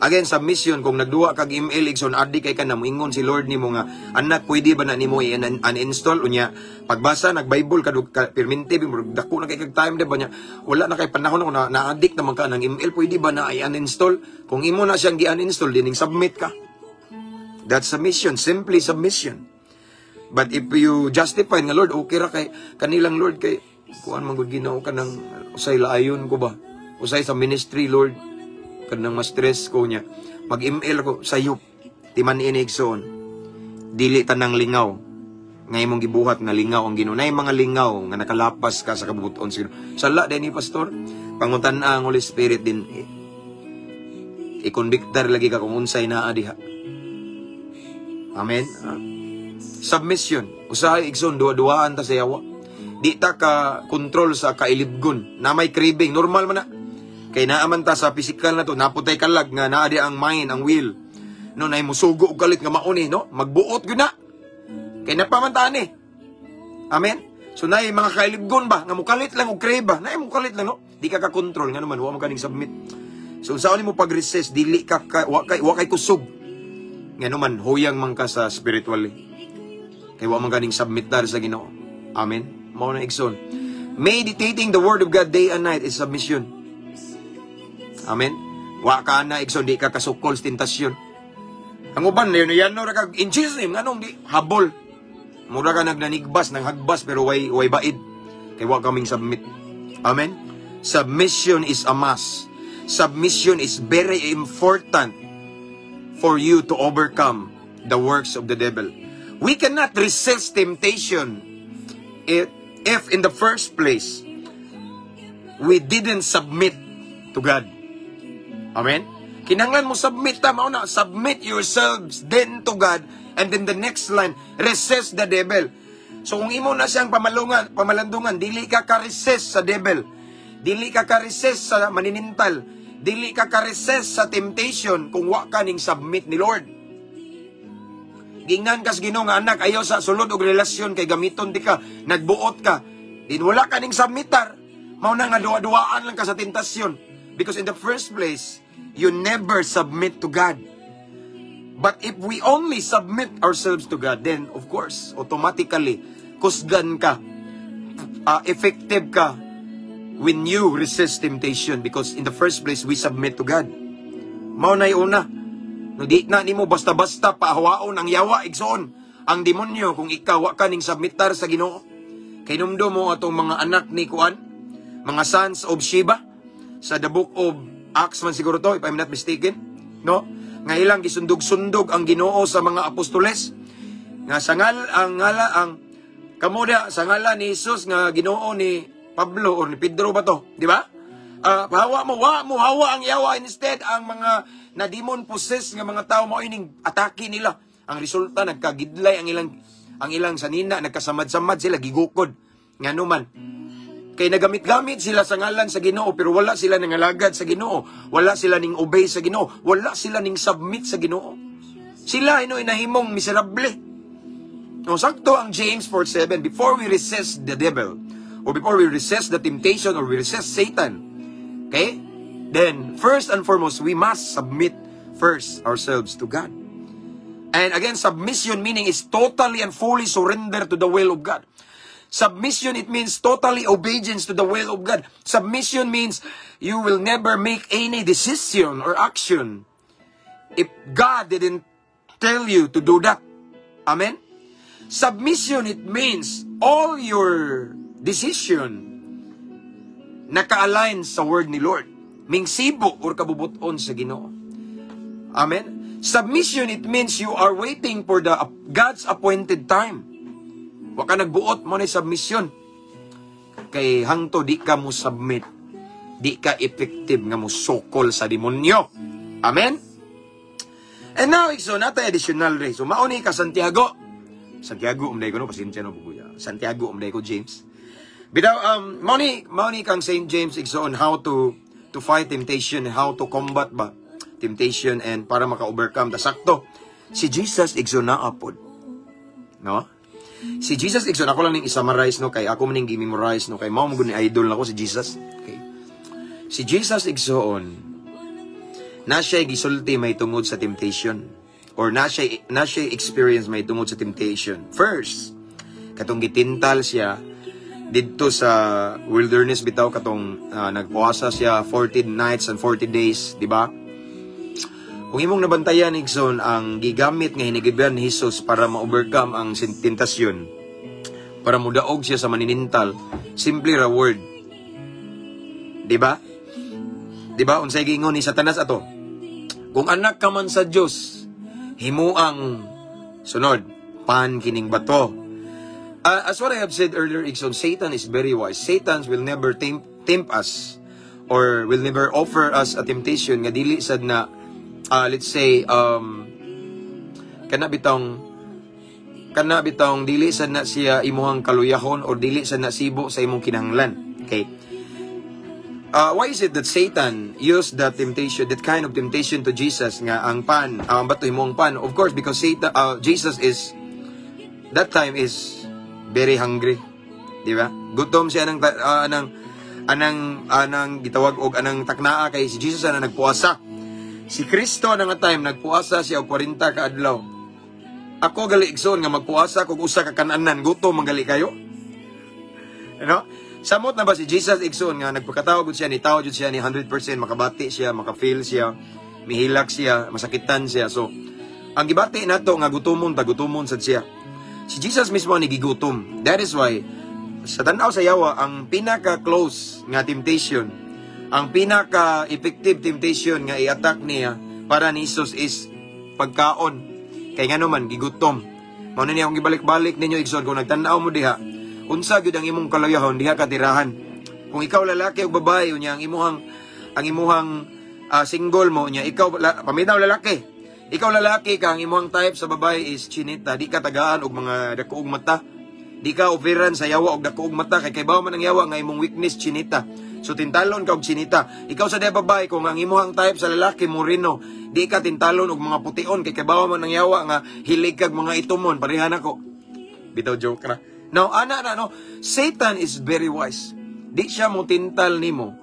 Again, submission, kung nagduwa kag ML, igsoon, adi kay ka na, moingon si Lord nimo nga, "Anak, pwede ba na nimo i-uninstall?" Unya, pagbasa, nag-Bible ka, ka pirminti, murag dako na kay kag time, di ba niya, wala na kay panahon ako, na, na-addict naman ka ng ML, pwede ba na i-uninstall? Kung imo na siyang gi-uninstall, dining submit ka. That's submission, simply submission. But if you justify nga, "Lord, okay ra kay kanilang, Lord, kay kuan man gud Ginoo, kanang usay laayon ko ba? Usay sa ministry, Lord, kanang ma-stress ko niya. Mag-ML ko sayop." Timan ini, igsoon. Dili tanang lingaw nga imong gibuhat nga lingaw ang Ginoo. Nay mga lingaw nga nakalapas ka sa kabubuton sa Ginoo. Sala din ni, Pastor. Pangutan ang Holy Spirit din. I-convictar lagi ka kung unsay naa diha. Amen. Ah. Submission. Usahay, igsoon, duwa-duwaan ta sa yawa. Di ta ka kontrol sa kailibgon. Na may craving, normal man na. Kay naaman ta sa physical na to, naputay kalag nga naa di ang mind, ang will. No, nay musugo og kalit nga mauni, no? Magbuot gyud na. Kay napamantaan eh. Amen? So nay mga kailibgon ba nga mukalit lang og crave ba? Nay mukalit lang, no? Di ka ka-control ngano man wa mo kaning submit. So unsaon nimo pag-resist, dili ka, wa kay kusog. Ngano man huyang man ka sa spiritually. Kay wa man kaning submit dar sa Ginoo. Amen. Mao na, igsoon. Meditating the word of God day and night is submission. Amen. Wa ka na, igsoon, di ka kasukol sa tentasyon. Ang uban yan yan no ra kag "In Jesus' name," nganong di habol. Mura ka nagnanigbas nang hagbas pero way baid. Kay wa kaming submit. Amen. Submission is a must. Submission is very important for you to overcome the works of the devil. We cannot resist temptation if in the first place we didn't submit to God. Amen? Kinanglan mo submit ta, mao na, "Submit yourselves then to God," and then the next line, "Resist the devil." So kung imo na siyang pamalungan, pamalandungan, dili ka ka-resist sa devil. Dili ka ka-resist sa maninintal. Dili ka ka-resist sa temptation kung wa ka ning submit ni Lord. Gingnan kas Ginoo nga, "Anak, ayaw sa sulod og relasyon kay gamiton di ka, nagbuot ka." Din wala ka ning submitar. Mao na nga duwa-duwaan lang ka sa tentasyon. Because in the first place, you never submit to God. But if we only submit ourselves to God, then of course, automatically, kusgan ka, effective ka when you resist temptation because in the first place, we submit to God. Mao nay una. No, di na nimo basta-basta pahawaon ang yawa, igsoon. Ang demonyo kung ikaw wa ka ning submitar sa Ginoo. Kay numdo mo atong mga anak ni kuan, mga sons of Sheba sa the Book of Acts man siguro to, if I'm not mistaken, no? Nga ilang gisundog-sundog ang Ginoo sa mga apostoles. Nga sangal ang ngala ang kamo da sa ngalan ni Jesus nga Ginoo ni Pablo or ni Pedro ba to, di ba? Pahawa mo, wa mo hawa ang yawa. Instead, ang mga na demon possessed nga mga tao, mao ining atake nila. Ang resulta, nagkagidlay ang ilang sanina, nagkasamad-samad sila, gigukod. Ngano man? Kay nagamit-gamit sila sa ngalan sa Ginoo, pero wala sila nangalagad sa Ginoo, wala sila ning obey sa Ginoo, wala sila ning submit sa Ginoo. Sila ino nahimong miserable. No, sakto ang James 4:7. Before we resist the devil or before we resist the temptation or we resist Satan, okay? Then, first and foremost, we must submit first ourselves to God. And again, submission meaning is totally and fully surrender to the will of God. Submission, it means totally obedience to the will of God. Submission means you will never make any decision or action if God didn't tell you to do that. Amen? Submission, it means all your decision naka-align sa word ni Lord. Mingsibo or kabubuton sa Ginoo. Amen? Submission, it means you are waiting for the God's appointed time. Wa ka nagbuot mo ni submission. Kay hangto di ka mo submit, di ka effective nga mo sokol sa demonyo. Amen? And now, so, natay additional ray. So, mauni ka Santiago. Santiago, umday ko no, pasensya no, bukuya. Santiago, umday ko, James. Bitaw, mao ni kang St. James, igsoon, how to fight temptation, how to combat ba temptation and para maka-overcome. Ta sakto, si Jesus, igsoon, naa pod. No? Si Jesus, igsoon, ako lang ning i-summarize, no, kay ako man ning gi-memorize, no, kay mao mo ni idol nako si Jesus. Okay. Si Jesus, igsoon, na siya gisulti may tungod sa temptation or na siya experience may tungod sa temptation. First, katong gitintal siya didto sa wilderness bitaw, katong nagpuasa siya 40 nights and 40 days, di ba? Kung imong nabantayan, igsoon, ang gigamit nga hinigiban ni Jesus para ma-overcome ang tentasyon, para mudaog siya sa maninintal, simple ra word. Di ba? Di ba? Unsay giingon ni Satanas ato? "Kung anak ka man sa Dios, himuang sunod, pan kining bato." As what I have said earlier, igsoon, Satan is very wise. Satan will never tempt us or will never offer us a temptation nga dili sad na let's say kana bitawng dili sad na siya imuhang kaluyahon or dili sad na sibo sa imong kinahanglan. Okay? Why is it that Satan used that temptation, that kind of temptation to Jesus nga ang pan, ang bato imong pan? Of course, because Jesus is that time is very hungry. Di ba? Gutom siya ng anang anang anang gitawag og anang taknaa kay si Jesus ana nagpuasa. Si Kristo na nga time nagpuasa siya og 40 ka adlaw. Ako gali, igsoon, nga magpuasa kog usa ka kananan, gutom man gali kayo. Ano? Samot na ba si Jesus, igsoon, nga nagpakatawag gud siya ni tao jud siya ni 100% makabati siya, maka-feel siya, mihilak siya, masakitan siya. So, ang gibati nato nga gutomon ta, gutomon sad siya. Si Jesus mismo ni gigutom. That is why sa tanaw sa yawa, ang pinaka-close nga temptation, ang pinaka-effective temptation nga i-attack niya para ni Jesus is pagkaon. Kay ngano man, gigutom. Mao na niya akong gibalik-balik ninyo, igsoon, kung nagtan-aw mo diha, unsa gyud ang imong kaluyahon, diha ka tirahan. Kung ikaw lalaki o babae, unya ang imuhang single mo, unya ikaw paminaw lalaki. Ikaw lalaki ka, ang imuhang type sa babae is chinita, di ka tagaan og mga dako og mata. Di ka oferan sa yawa og dako og mata kay kaybaw man ang yawa nga imong weakness chinita. So tintalon ka og chinita. Ikaw sa diha babae, kung ang imuhang type sa lalaki moreno, di ka tintalon og mga pution kay kaybaw man ang yawa nga hilig kag mga itumon, parehan ako. Bitaw, joke ra. Now, ana na no, Satan is very wise. Di siya mo tintal nimo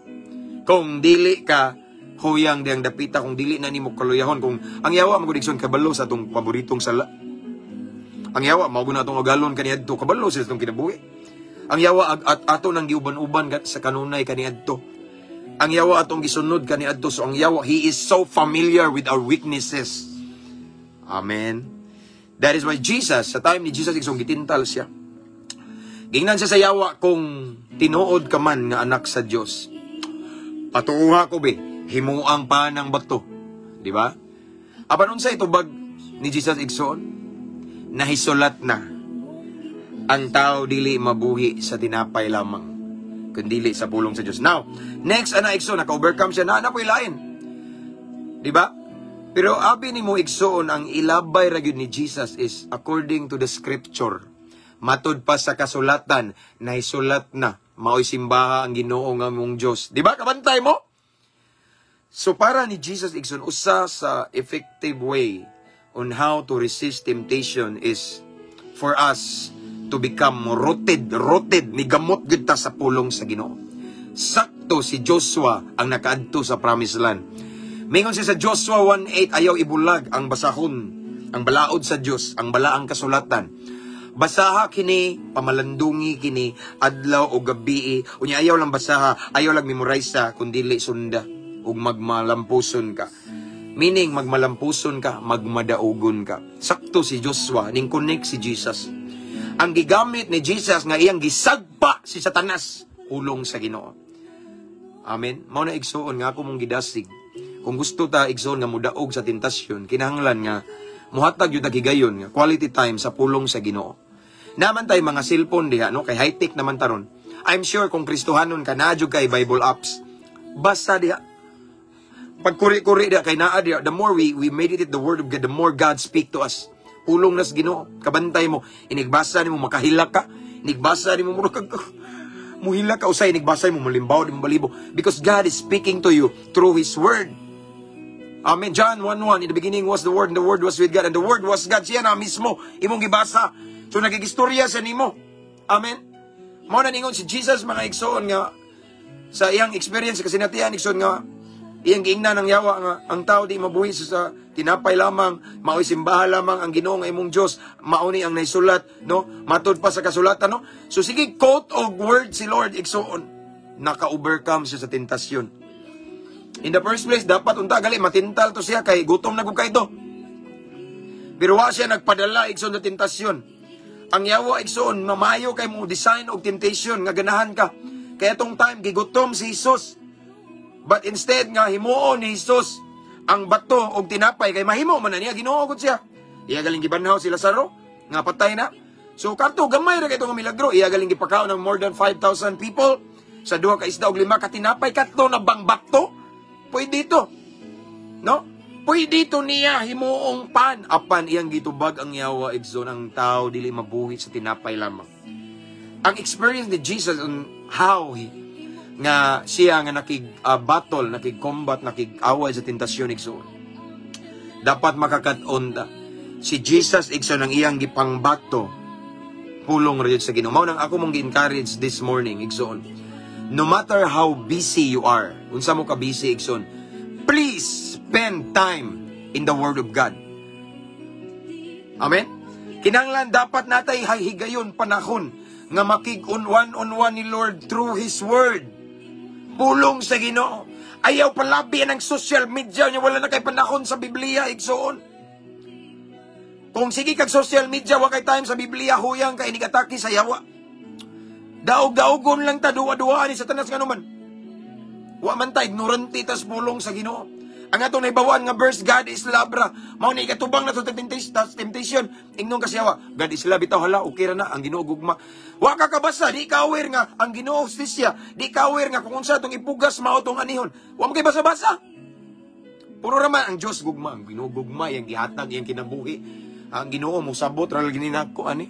kung dili ka huyang diyang dapita, kung dili na nimo kaluyahon. Kung ang yawa mo, igsoon, kabalo sa atong paboritong sala. Ang yawa mao na atong agalon kaniadto, kabalo sa atong kinabuhi. Ang yawa at ato nang giuban-uban sa kanunay kaniadto. Ang yawa atong gisunod kaniadto, so ang yawa, he is so familiar with our weaknesses. Amen. That is why Jesus, sa time ni Jesus, igsoon, gitintal siya. Gingnan siya sa yawa, "Kung tinuod ka man nga anak sa Dios, patuoha ko be, himuang pan ang bato." Di ba? Apan unsa itubag ni Jesus, igsoon? "Nahisulat na, ang tao dili mabuhi sa tinapay lamang, kundili sa pulong sa Dios." Now, next ana, igsoon, naka-overcome siya na na po'y lain. Di ba? Pero abi nimo, igsoon, ang ilabay ra gyud ni Jesus is according to the scripture. Matud pa sa kasulatan, nahisulat na, mao'y simbaha ang Ginoo nga mong Dios. Di ba? Kabantay mo? So para ni Jesus, igsoon, usa sa effective way on how to resist temptation is for us to become rooted, rooted, ni gamot gud ta sa pulong sa Ginoo. Sakto si Joshua ang nakaadto sa promised land. Mingon siya sa Joshua 1:8, ayaw ibulag ang basahon, ang balaod sa Dios, ang balaang kasulatan. Basaha kini, pamalandungi kini, adlaw o gabi. Unya ayaw lang basaha, ayaw lang memorize, kundili sunda ug magmalampuson ka. Meaning, magmalampuson ka, magmadaugon ka. Sakto si Joshua, ning connect si Jesus. Ang gigamit ni Jesus nga iyang gisagpa si Satanas, pulong sa Ginoo. Amen. Mao na, igsuon, nga ako mong gidasig. Kung gusto ta, igsuon, nga mudaog sa tentasyon, kinahanglan nga muhatag gyud higayon nga quality time sa pulong sa Ginoo. Naman tay mga cellphone diha, no, kay high-tech naman taron. I'm sure kung Kristohanon ka, naa jud kay Bible apps. Basta diha. Pagkuri-kuri diha kay naa diha, the more we meditate the word of God, the more God speak to us. Pulong nas Ginoo, kabantay mo, inigbasa nimo makahilak ka, inigbasa nimo murag kag muhilak ka usay, inigbasa mo malimbaw di mo balibo because God is speaking to you through his word. Amen. John 1:1, "In the beginning was the Word, and the Word was with God, and the Word was God." Siya na mismo, imong gibasa. So nagigistorya sa nimo. Amen. Mao na ningon si Jesus, mga igsoon, nga sa iyang experience kasi natiyan, igsoon, nga iyang giingnan ng yawa nga ang tao di mabuhi sa tinapay lamang, mao'y simbaha lamang ang Ginoo nga imong Dios, mao ni ang naisulat, no, matud pa sa kasulatan, no. So sige quote og word si Lord, igsoon, naka-overcome siya sa tentasyon. In the first place, dapat unta gali matintal to siya kay gutom na gud kay to. Pero wa siya nagpadala, igsoon, sa tentasyon. Ang yawa, igsoon, mamayo kay mo design og temptation nga ganahan ka. Kaya tong time gigutom si Jesus. But instead nga himuon ni Jesus ang bato og tinapay, kay mahimo man na niya, Ginoo gud siya. Iya galing gibanhaw si Lazaro nga patay na. So kadto gamay ra kay nga milagro, iya galing gipakaon ng more than 5,000 people sa duha ka isda og lima ka tinapay, katlo na bang bato? Pwede ito. No? Pwede ito niya himuong pan. Apan iyang gitubag ang yawa, igsoon, ang tao dili mabuhi sa tinapay lamang. Ang experience ni Jesus on how he nga siya nga nakig battle, nakig combat, nakig-away sa tentasyon, igsoon. Dapat makakat-on ta. Si Jesus, igsoon, ang iyang gipangbato pulong ra sa Ginoo. Mao nang ako mong gi-encourage this morning, igsoon. No matter how busy you are, unsa mo ka busy, igsoon, please spend time in the Word of God. Amen? Kinahanglan dapat natay higayon panahon nga makig on one on one ni Lord through His Word. Pulong sa Ginoo. Ayaw palabi ang social media niya, wala na kay panahon sa Biblia, igsoon. Kung sige kag social media, wa kay time sa Biblia, huyang ka inig-atake sa yawa. Daog-daogon lang ta, duwa-duwa ni Satanas nga naman. Wa man ta ignorante tas pulong sa Ginoo. Ang atong nahibawan nga verse, "God is love" ra. Mao ni ikatubang na sa temptation. Ingnon kasi yawa, "God is love bitaw, hala, okay ra na ang Ginoo gugma." Wa ka kabasa, di ka aware nga ang Ginoo hustisya, di ka aware nga kung unsa atong ipugas mao tong anihon. Wa mo kay basa-basa. Puro ra man ang Dios gugma, ang Ginoo gugma, iyang gihatag iyang kinabuhi. Ang Ginoo mosabot ra lagi nako ani.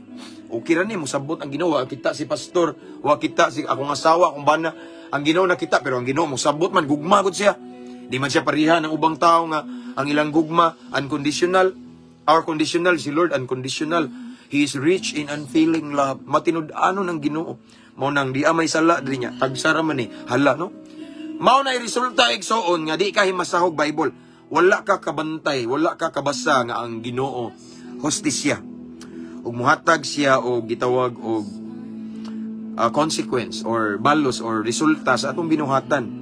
Okay ra ni mosabot ang Ginoo, wa kita si pastor, wa kita si akong asawa, akong bana. Ang Ginoo nakita, pero ang Ginoo mosabot man, gugma gud siya. Di man siya pareha ng ubang tao nga ang ilang gugma unconditional. Our conditional, si Lord unconditional. He is rich in unfailing love. Matinud-anon ang Ginoo. Mao nang di may sala diri niya. Tagsa ra man ni. Hala, no? Mao na resulta, igsoon, nga di ka himasahog Bible. Wala ka kabantay, wala ka kabasa nga ang Ginoo hustisya. Ug muhatag siya og gitawag og consequence or balos or resulta sa atong binuhatan.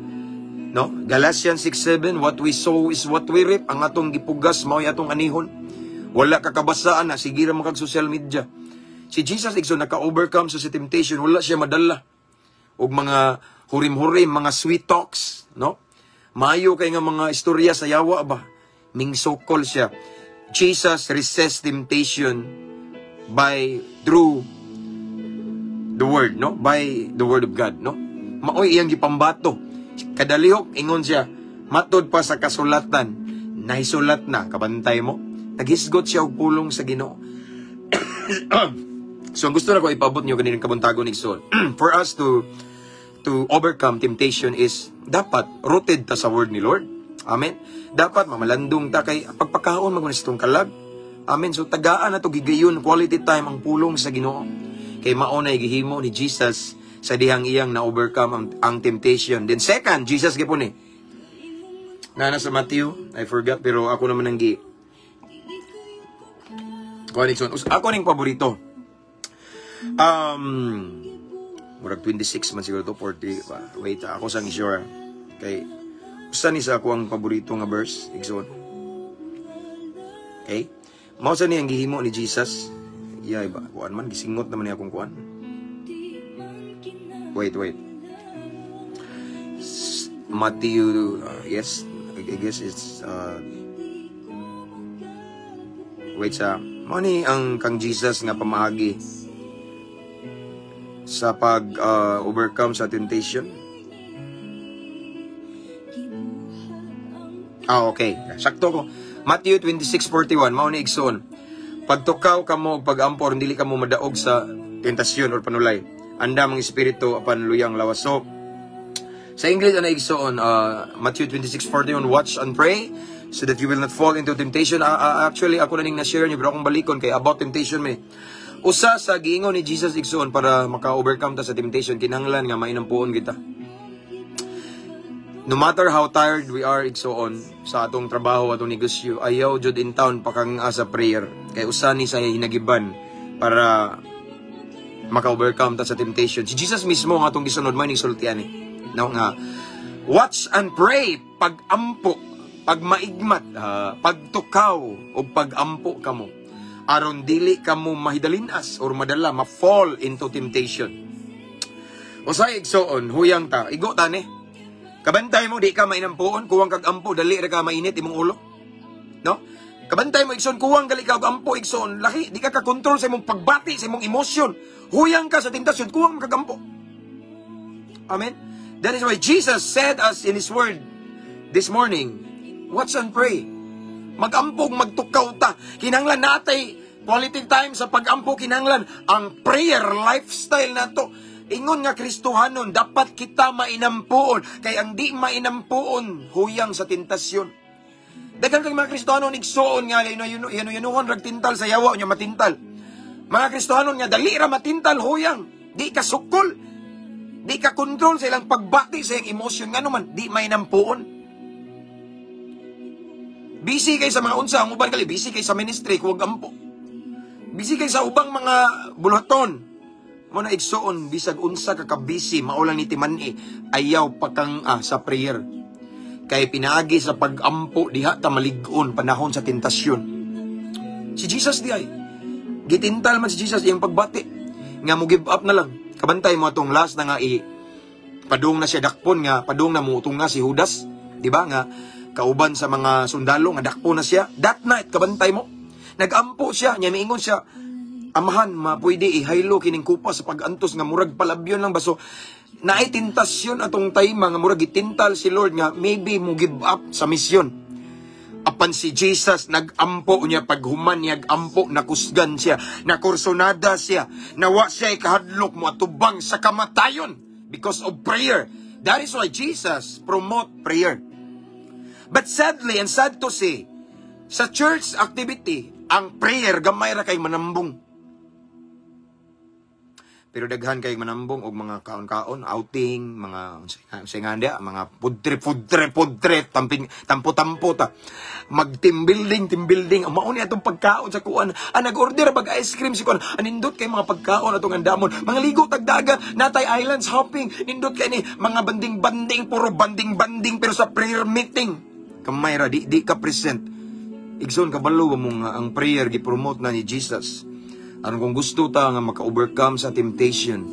No? Galatians 6:7, "What we sow is what we reap." Ang atong gipugas mao'y atong anihon. Wala ka kabasaan na, sige ra man kag social media. Si Jesus, igsoon, naka-overcome sa temptation, wala siya madala og mga hurim-hurim, mga sweet talks, no? Maayo kay nga mga istorya sa yawa ba? Mingsukol siya. Jesus resist temptation by through the word, no? By the word of God, no? Maoy iyang gipambato. Kadalihok ingon siya, "Matod pa sa kasulatan, nahisulat na," kabantay mo. Naghisgot siya og pulong sa Ginoo. So ang gusto na ko ipabot niyo kaninang kabuntagon, igsoon, for us to overcome temptation is dapat rooted ta sa word ni Lord. Amen. Dapat mamalandong ta kay pagpakaon man itong kalag. Amen. So tagaan na to gigayon quality time ang pulong sa Ginoo. Kay mao na gihimo ni Jesus sa dihang iyang na-overcome ang temptation. Then second, Jesus gyapon ni. Nana sa Matthew, I forgot, pero ako naman ang gi kuan, igsoon. Ako ning paborito. Murag 26 man siguro to, 40 pa. Wait, ako sang sure. Kay usa ni sa ako ang paborito nga verse, igsoon. Okay? Mao sa ni ang gihimo ni Jesus. Yeah, iba. Kuan man, gisingot naman niya akong kuan. Wait, wait. Matthew, yes, I guess it's, wait sa, mao ni ang kang Jesus nga pamaagi sa pag overcome sa temptation. Ah, okay. Sakto ko. Matthew 26:41, mao ni, igsoon. "Pagtukaw kamo og pagampo aron dili kamo madaog sa tentasyon or panulay. Andam ang espiritu apan luyang lawas." So, sa English ana, igsoon, Matthew 26:41, "Watch and pray so that you will not fall into temptation." Actually, ako na ning na-share niyo pero akong balikon kay about temptation may. Usa sa giingon ni Jesus, igsoon, para maka-overcome ta sa temptation, kinahanglan nga mainampuon kita. No matter how tired we are, igsoon, sa atong trabaho, atong negosyo, ayaw jud in town pakang sa prayer. Kay usa ni sa hinagiban para maka-overcome ta sa temptation. Si Jesus mismo nga atong gisunod man sultian ni. No nga watch and pray, pag-ampo, pag maigmat, pagtukaw o pag-ampo kamo aron dili kamo mahidalinas or madala, ma-fall into temptation. Usay, igsoon, huyang ta, igo ta ni. Kabantay mo, di ka mainampuon, kuwang kag ampo, dali ra ka mainit imong ulo. No? Kabantay mo, igsoon, kuwang gali ka og ampo, igsoon, laki, di ka ka-control sa imong pagbati, sa imong emosyon. Huyang ka sa tentasyon, kuwang kagampo. Amen? That is why Jesus said us in His Word this morning, "Watch and pray." Magampog, magtukaw ta. Kinanglan natay quality time sa pagampo, kinanglan ang prayer lifestyle nato. Ingon nga Kristohanon, dapat kita mainampuon. Kay ang di mainampuon, huyang sa tentasyon. Daghan kay mga Kristohanon, igsoon, nga yano rag tintal sa yawa nya matintal. Mga Kristohanon nga dali ra matintal, huyang, di ka sukol. Di ka kontrol sa ilang pagbati, sa ilang emosyon, ngano man di mainampuon. Busy kay sa mga unsa, ang uban kali busy kay sa ministry, kuwag ampo. Busy kay sa ubang mga buluhaton. Mo na, igsoon, bisag unsa ka ka-busy, mao lang ni timan-i, ayaw pakang sa prayer. Kay pinaagi sa pag-ampo diha ta malig-on panahon sa tentasyon. Si Jesus di ay gitintal man si Jesus iyang pagbati nga mo give up na lang. Kabantay mo atong last na nga i padung na siya dakpon, nga padung na muutong nga si Judas, di ba, nga kauban sa mga sundalo nga dakpon na siya. That night, kabantay mo, nagampo siya nya miingon siya, "Amahan, ma pwede ihaylo kining kupa sa pag-antos," nga murag palabyon lang ba. So naay tentasyon atong time nga murag gitintal si Lord nga maybe mo give up sa misyon. Apan si Jesus nagampo niya, paghuman niya ampo, nakusgan siya, nakursonada siya, nawa siya ikahadlok mo atubang sa kamatayon because of prayer. That is why Jesus promote prayer. But sadly and sad to say, sa church activity, ang prayer gamay ra kay manambong. Pero daghan kay manambong og mga kaon-kaon, outing, mga unsay nga dia, mga food trip, food trip, food trip, tamping tampo-tampo ta. Mag team building, team building. Ang mao ni atong pagkaon sa kuan. Ah, nag-order bag ice cream si kuan. Anindot kay mga pagkaon atong andamon. Mga ligo tag dagat, natay islands hopping. Nindot kay ni mga banding-banding, puro banding-banding, pero sa prayer meeting, kamay ra, di ka present. Igsoon, kabalo ba mo nga ang prayer gi-promote na ni Jesus? Aron kung gusto ta nga maka-overcome sa temptation,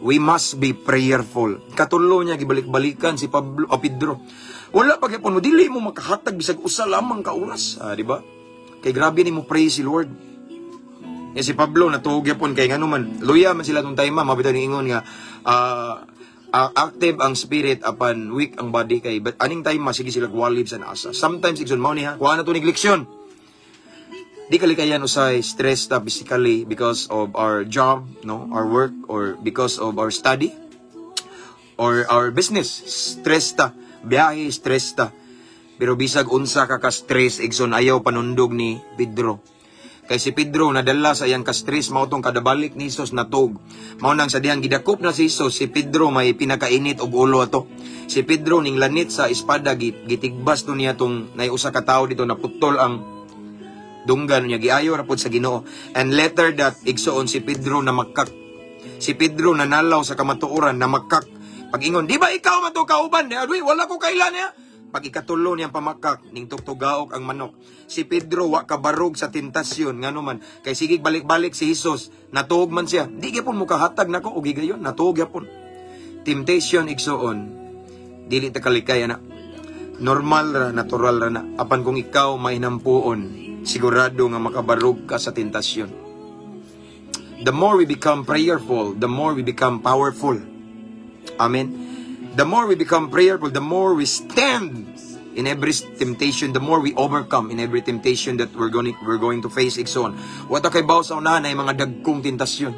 we must be prayerful. Katulo niya gibalik-balikan si Pablo o Pedro. Wala pa gyapon mo, dili mo makahatag bisag usa lamang ka oras, ah, di ba? Kay grabe ni mo pray si Lord. Ya, si Pablo natuog gyapon kay ngano man luya man sila tong time, mabitaw ni ingon nga active ang spirit apan weak ang body, kay but aning time sige sila gwalib sa naasa. Sometimes, igsoon, mao ni ha, kuha na to ni leksyon. Di kalikayan usay stress ta physically because of our job, no, our work, or because of our study or our business. Stress ta, biyahe, stress ta. Pero bisag unsa ka ka-stress, igsoon, ayaw panundog ni Pedro. Kay si Pedro nadala sa iyang ka-stress, mao tong kadabalik ni Jesus natog. Mao nang sa dihang gidakop na si Jesus, si Pedro may pinakainit og ulo ato. Si Pedro ning lanit sa espada, gitigbas to niya tong nay usa ka tawo dito, naputol ang dunggan niya, giayo ra pod sa Ginoo. And later that, igsoon, si Pedro na makak. Si Pedro nanalaw sa kamatuoran, na makak. Pag-ingon, "Di ba ikaw man to kauban?" "Di, wala ko kailan niya." Pag ikatulo niyang pamakak, ning tugtugaok ang manok. Si Pedro wa kabarog sa tentasyon, ngano man kay sige balik-balik si Jesus, natuog man siya. "Di gyapon mo kahatag nako og higayon," natuog gyapon. Temptation, igsoon, dili ta kalikay ana. Normal ra, natural ra na. Apan kung ikaw mainampuon, sigurado nga makabarog ka sa tentasyon. The more we become prayerful, the more we become powerful. Amen. The more we become prayerful, the more we stand in every temptation, the more we overcome in every temptation that we're going to face, igsoon. Wa ta kaybaw sa unahan ay mga dagkong tentasyon.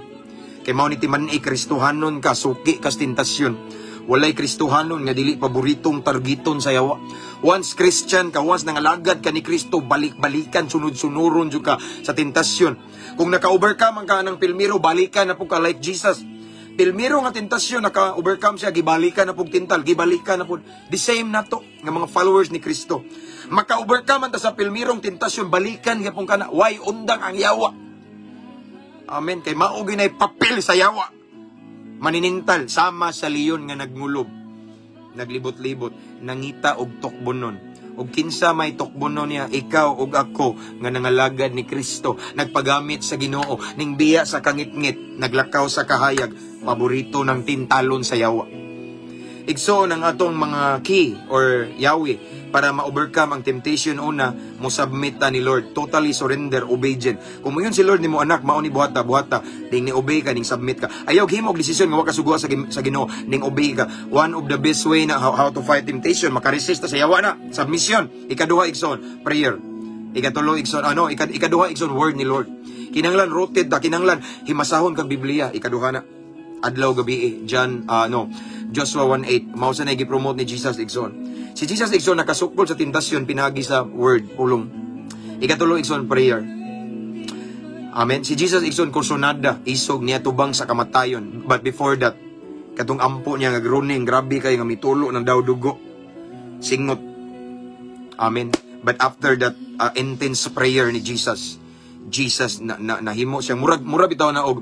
Kay mao ni timan-i, Kristohanon ka, suki ka sa tentasyon. Walay Kristohanon nga dili paboritong targeton sa yawa. Once Christian ka, once nangalagad ka ni Kristo, balik-balikan, sunod-sunuron jud ka sa tentasyon. Kung naka-overcome ang ka ng pilmiro, balikan na po ka like Jesus. Pilmiro nga tentasyon, naka-overcome siya, gibalikan na pug tintal, gibalikan na po. The same na to, nga mga followers ni Kristo. Maka-overcome ta sa pilmirong tentasyon, balikan gyapon ka na. Why undang ang yawa? Amen. Kay mao ginay papel sa yawa. Maninintal sama sa leon nga nagngulob. Naglibot-libot, nangita og tukbonon. Og kinsa may tukbonon niya? Ikaw ug ako nga nangalagad ni Kristo, nagpagamit sa Ginoo, ning biya sa kangitngit, naglakaw sa kahayag, paborito ng tintalon sa yawa. Igsoon, ang atong mga key or yawi para ma-overcome ang temptation: una, mo submit ta ni Lord, totally surrender, obedient. Kung moingon si Lord nimo, "Anak, mao ni buhata, buhata," ning ni obey ka, ning submit ka. Ayaw himo og desisyon nga wa ka suguha sa Ginoo, ning obey ka. One of the best way na how to fight temptation, makaresist ta sa yawa na, submission. Ikaduha, igsoon, prayer. Ikatulo, igsoon, ano, ikaduha, igsoon, word ni Lord. Kinanglan rooted ta, kinanglan himasahon kag Biblia, ikaduha na. Adlaw gabi eh. John, no, Joshua 1:8. Mao sa na gi-promote ni Jesus, igsoon. Si Jesus, igsoon, nakasukol sa tentasyon pinagi sa word, pulong. Ikatulo, igsoon, prayer. Amen. Si Jesus, igsoon, kursonada, isog niya tubang sa kamatayon. But before that, katong ampo niya nga groaning, grabe kay nga mitulo ng daw dugo. Singot. Amen. But after that intense prayer ni Jesus, Jesus na nahimo siya murag mura bitaw na og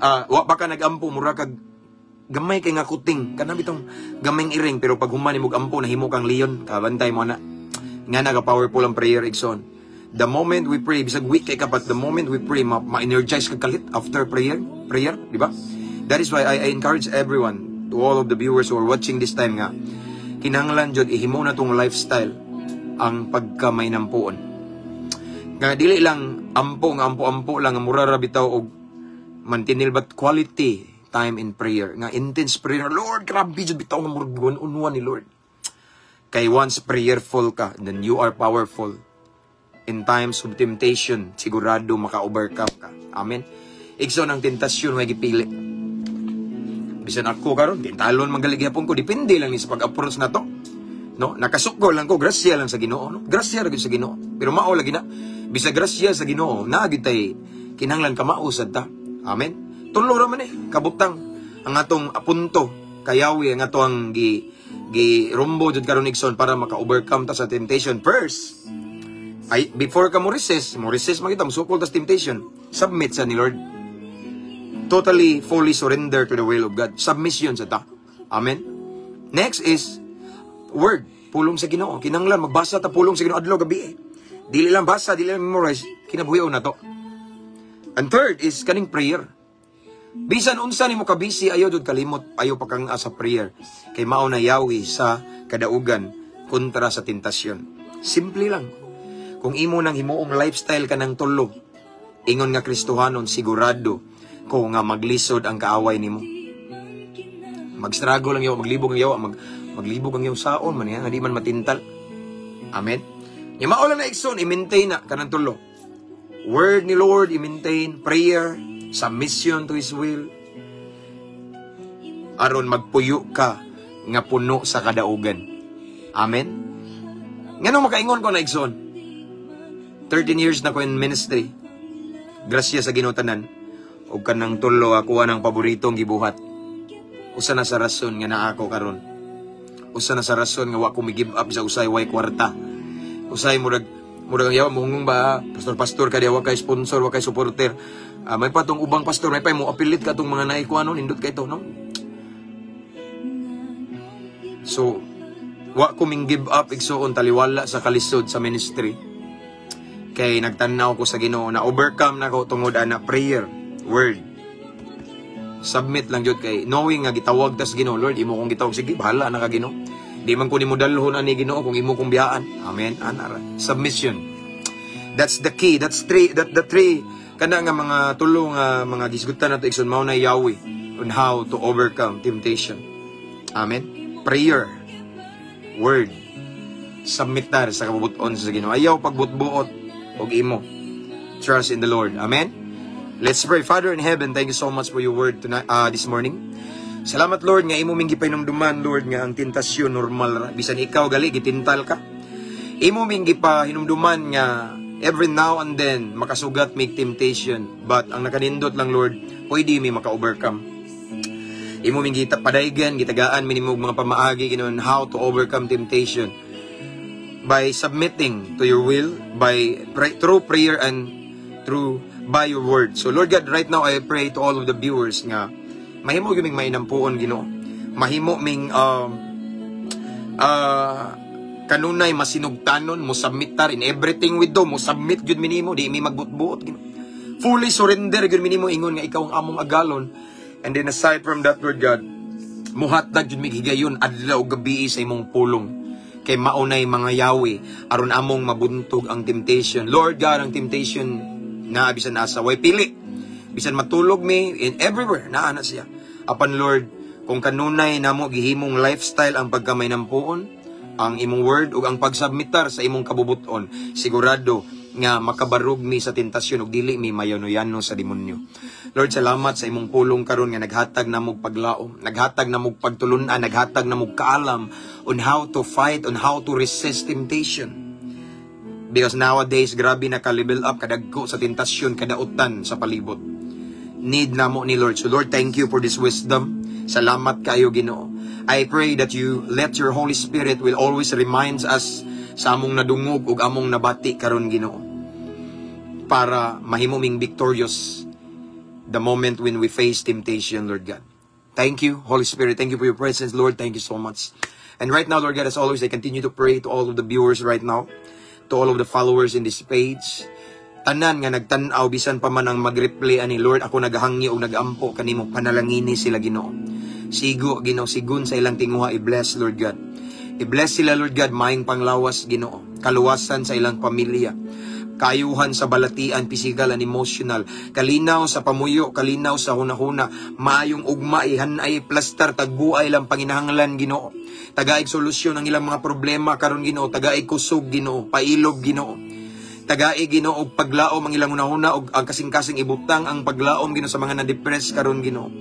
wa pa ka nagampo, mura kag gamay kay nga kuting, kana bitong gamay iring, pero pag human nimo ampo, nahimo kang leon. Kabantay mo na nga naga powerful ang prayer, igsoon. The moment we pray, bisag weak kay ka, but the moment we pray, ma-energize ka kalit after prayer, di ba? That is why I encourage everyone, to all of the viewers who are watching this time, nga kinahanglan jud ihimo na tong lifestyle ang pagkamainampuon, nga dili lang ampo nga ampo-ampo lang nga mura ra bitaw og mantinil, but quality time in prayer, nga intense prayer. "Lord, grabe jud bitaw nga murag one on one ni Lord." Kay once prayerful ka, then you are powerful in times of temptation. Sigurado maka-overcome ka. Amen. Igsoon, ang tentasyon may gipili. Bisan ako karon, tintalon man gali gyapon ko, depende lang ni sa pag-approach na to, no? Nakasukol lang ko, grasya lang sa Ginoo, no? Grasya ra gyud sa Ginoo. Pero mao lagi na, bisag grasya sa Ginoo, naa gyud tay kinahanglan kamao sad ta. Amen. Tulo ra man eh, kabutang ang atong punto kayawi, ang ato ang gi gi rumbo jud karon, igsoon, para maka-overcome ta sa temptation. First, ay before ka mo resist makita mo sukol ta sa temptation, submit sa ni Lord. Totally, fully surrender to the will of God. Submission sa ta. Amen. Next is word, pulong sa Ginoo. Kinanglan magbasa ta pulong sa Ginoo adlaw gabi eh. Dili lang basa, dili lang memorize, kinabuhion na to. And third is kaning prayer. Bisan unsa nimo ka busy, ayo jud kalimot, ayo pa kang sa prayer. Kay mao na yawi sa kadaugan kontra sa tentasyon. Simple lang. Kung imo nang himuong lifestyle ka ng tulo, ingon nga Kristohanon, sigurado ko nga maglisod ang kaaway nimo. Mag-struggle ang yawa, maglibog ang yawa, maglibog ang yawa saon man nga di man matintal. Amen. Nya mao lang na, igsoon, i-maintain na kanang tulo. Word ni Lord, i-maintain, prayer, submission to His will. Aron magpuyo ka nga puno sa kadaugan. Amen. Ngano makaingon ko na, igsoon? 13 years na ko in ministry. Grasya sa Ginoo tanan. Og kanang tulo ako ang paboritong gibuhat. Usa na sa rason nga naa ako karon. Usa na sa rason nga wa ko mi-give up sa usay way kwarta. Usay murag ang yawa mohungong ba, "Pastor, pastor ka wa kay sponsor, wa kay supporter." Ah, may pa tong ubang pastor, may pa mo apilit ka tong mga naikuanon, nindot kay to, no? So, wa ko ming give up, igsuon, taliwala sa kalisod sa ministry. Kay nagtanaw ko sa Ginoo na overcome na ko tungod ana prayer, word. Submit lang jud kay knowing nga gitawag tas Ginoo, "Lord, imo kong gitawag, sige, bahala na ka, Ginoo. Di man ko nimo dalhon ani, Ginoo, kung imo kong biyaan." Amen. Ana ra. Submission. That's the key. That's three that the three kana nga mga tulo nga mga gisgutan nato, igsoon, mao na yawi on how to overcome temptation. Amen. Prayer, word, submit tar sa kabubuton sa Ginoo. Ayaw pagbutbuot og imo. Trust in the Lord. Amen. Let's pray. Father in heaven, thank you so much for your word tonight, this morning. Salamat, Lord, nga imo ming gipahinumduman, Lord, nga ang tentasyon normal ra. Bisan ikaw gali gitintal ka. Imo ming gipahinumduman nga every now and then makasugat mig temptation, but ang nakanindot lang, Lord, pwede mi maka-overcome. Imo ming gita padaygan, gitagaan mi nimo og mga pamaagi, Ginoo, how to overcome temptation by submitting to your will, through prayer and through by your word. So Lord God, right now I pray to all of the viewers nga mahimo gyud ming mainampuon, Ginoo. Mahimo ming kanunay masinugtanon mo submit tar in everything we do, mo submit gyud mi nimo, di mi magbutbuot, Ginoo. Fully surrender gyud mi nimo ingon nga ikaw ang among agalon. And then aside from that, Lord God, muhatag jud mi higayon adlaw gabi sa imong pulong kay maunay mga yawi aron among mabuntog ang temptation. Lord God, ang temptation na bisan asa way pili. Bisan matulog mi, in everywhere naa na siya. Apan Lord, kung kanunay namo gihimong lifestyle ang pagkamainampuon, ang imong word ug ang pagsubmitar sa imong kabubuton, sigurado nga makabarog mi sa tentasyon ug dili mi mayano-yano sa demonyo. Lord, salamat sa imong pulong karon nga naghatag namog paglaom, naghatag namog pagtulun-an, naghatag namog kaalam on how to fight, on how to resist temptation. Because nowadays, grabe na ka-level up, kadagko sa tentasyon, kadautan sa palibot. Need namo ni Lord. So Lord, thank you for this wisdom. Salamat kayo, Ginoo. I pray that you let your Holy Spirit will always remind us sa among nadungog ug among nabati karon, Ginoo. Para mahimo ming victorious the moment when we face temptation, Lord God. Thank you, Holy Spirit. Thank you for your presence, Lord. Thank you so much. And right now, Lord God, as always, I continue to pray to all of the viewers right now, to all of the followers in this page. Tanan nga nagtan-aw bisan pa man ang mag-replay ani, Lord, ako nagahangyo og nagampo kanimo, panalangini sila, Ginoo. Sigo, Ginoo, sigun sa ilang tinguha, i-bless, Lord God. I-bless sila, Lord God, maayong panglawas, Ginoo. Kaluwasan sa ilang pamilya. Kaayuhan sa balatian, physical and emotional. Kalinaw sa pamuyo, kalinaw sa hunahuna. Maayong ugma, ihanay, plastar, tagbuay lang panginahanglan, Ginoo. Tagaig solusyon ang ilang mga problema karon, Ginoo. Tagaig kusog, Ginoo. Pailob, Ginoo. Tagaig, Ginoo, og paglaom ang ilang hunahuna og ang kasing-kasing ibutang ang paglaom, Ginoo, sa mga na-depress karon, Ginoo.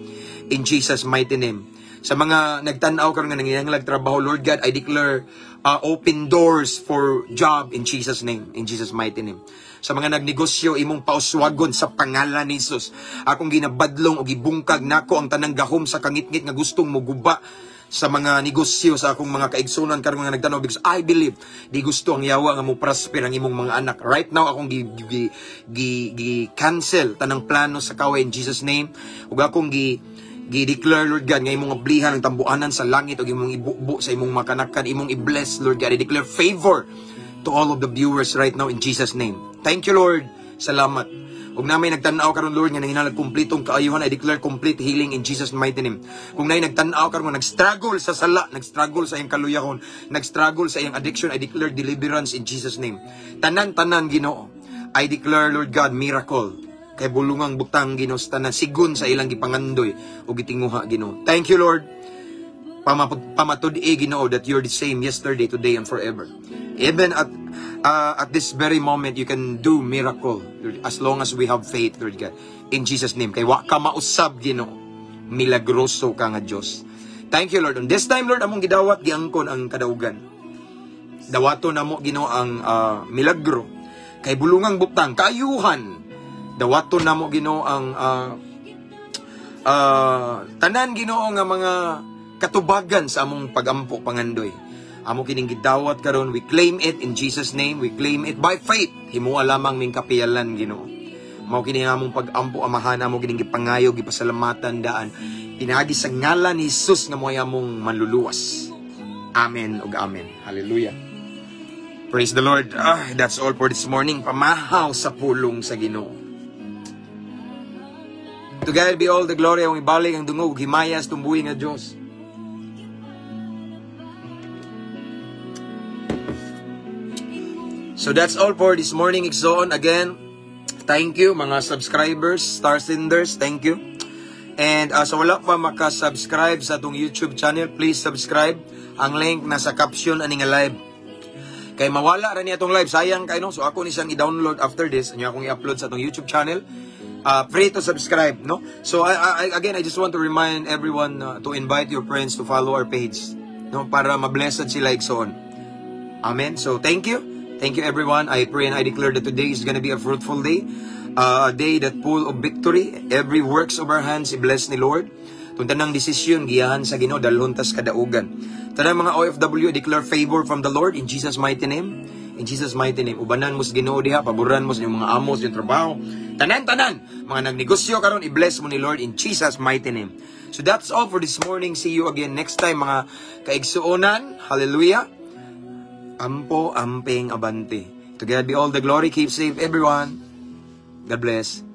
In Jesus' mighty name. Sa mga nagtan-aw karon nga nanginahanglag trabaho, Lord God, I declare open doors for job in Jesus' name, in Jesus' mighty name. Sa mga nagnegosyo, imong pauswagon sa pangalan ni Jesus. Akong ginabadlong o gibungkag nako ang tanang gahom sa kangitngit nga gustong moguba sa mga negosyo sa akong mga kaigsunan karon nga nagtanaw, because I believe di gusto ang yawa nga mo prosper ang imong mga anak. Right now, akong gi cancel tanang plano sa kaway in Jesus' name, ug akong gi gi-declare, Lord God, nga imong ablihan ang tambuanan sa langit ug imong ibubo sa imong makanakan, imong i-bless, Lord God. I declare favor to all of the viewers right now in Jesus' name. Thank you, Lord. Salamat. Ug naa may nagtan-aw karon, Lord, nga nanginahanglan kumpletong kaayuhan, I declare complete healing in Jesus' mighty name. Kung naay nagtan-aw karon nga nag-struggle sa sala, nag-struggle sa iyang kaluyahon, nag-struggle sa iyang addiction, I declare deliverance in Jesus' name. Tanan-tanan, Ginoo, I declare, Lord God, miracle kay bulungang butang, Ginoo, sa tanan sigon sa ilang gipangandoy ug gitinguha, Ginoo. Thank you, Lord. Pamatud-i, Ginoo, that you're the same yesterday, today and forever. Even at this very moment, you can do miracle, Lord, as long as we have faith, Lord God. In Jesus' name. Kay wa ka mausab, Ginoo. Milagroso ka nga Dios. Thank you, Lord. On this time, Lord, among gidawat, giangkon ang kadaugan. Dawato namo, Ginoo, ang milagro. Kay bulungang butang, kaayuhan. Dawato namo, Ginoo, ang tanan, Ginoo, nga mga katubagan sa among pagampo, pangandoy. Amo kining gidawat karon, we claim it in Jesus' name, we claim it by faith. Himua lamang ming kapiyalan, Ginoo. Mao kini ang among pag-ampo, Amahan, amo kining gipangayo, gipasalamatan daan. Pinaagi sa ngalan ni Jesus nga mo'y among manluluwas. Amen ug amen. Hallelujah. Praise the Lord. Ah, that's all for this morning. Pamahaw sa pulong sa Ginoo. To God be all the glory. Ang ibalik ang dungog, himayas tumbuhi nga Diyos. So that's all for this morning, igsoon. Again, thank you mga subscribers, star senders, thank you. And sa wala pa maka-subscribe sa atong YouTube channel, please subscribe. Ang link nasa caption ani nga live. Kay mawala ra ni atong live, sayang kay, no. So ako ni siyang i-download after this, anya akong i-upload sa atong YouTube channel. Free to subscribe, no? So I again, I just want to remind everyone to invite your friends to follow our page, no, para ma-blessed sila, igsoon. Amen. So thank you. Thank you, everyone. I pray and I declare that today is gonna be a fruitful day. A day that full of victory. Every works of our hands, i-bless ni Lord. Kung tanang desisyon, giyahan sa Ginoo, dalhon tas kadaugan. Tanang mga OFW, I declare favor from the Lord in Jesus' mighty name. In Jesus' mighty name. Ubanan mo sa Ginoo diha, paboran mo sa inyong mga amos, yung trabaho. Tanan-tanan, mga nagnegosyo karon, i-bless mo ni Lord in Jesus' mighty name. So that's all for this morning. See you again next time, mga kaigsuonan. Hallelujah. Ampo, amping, abante. To God be all the glory. Keep safe, everyone. God bless.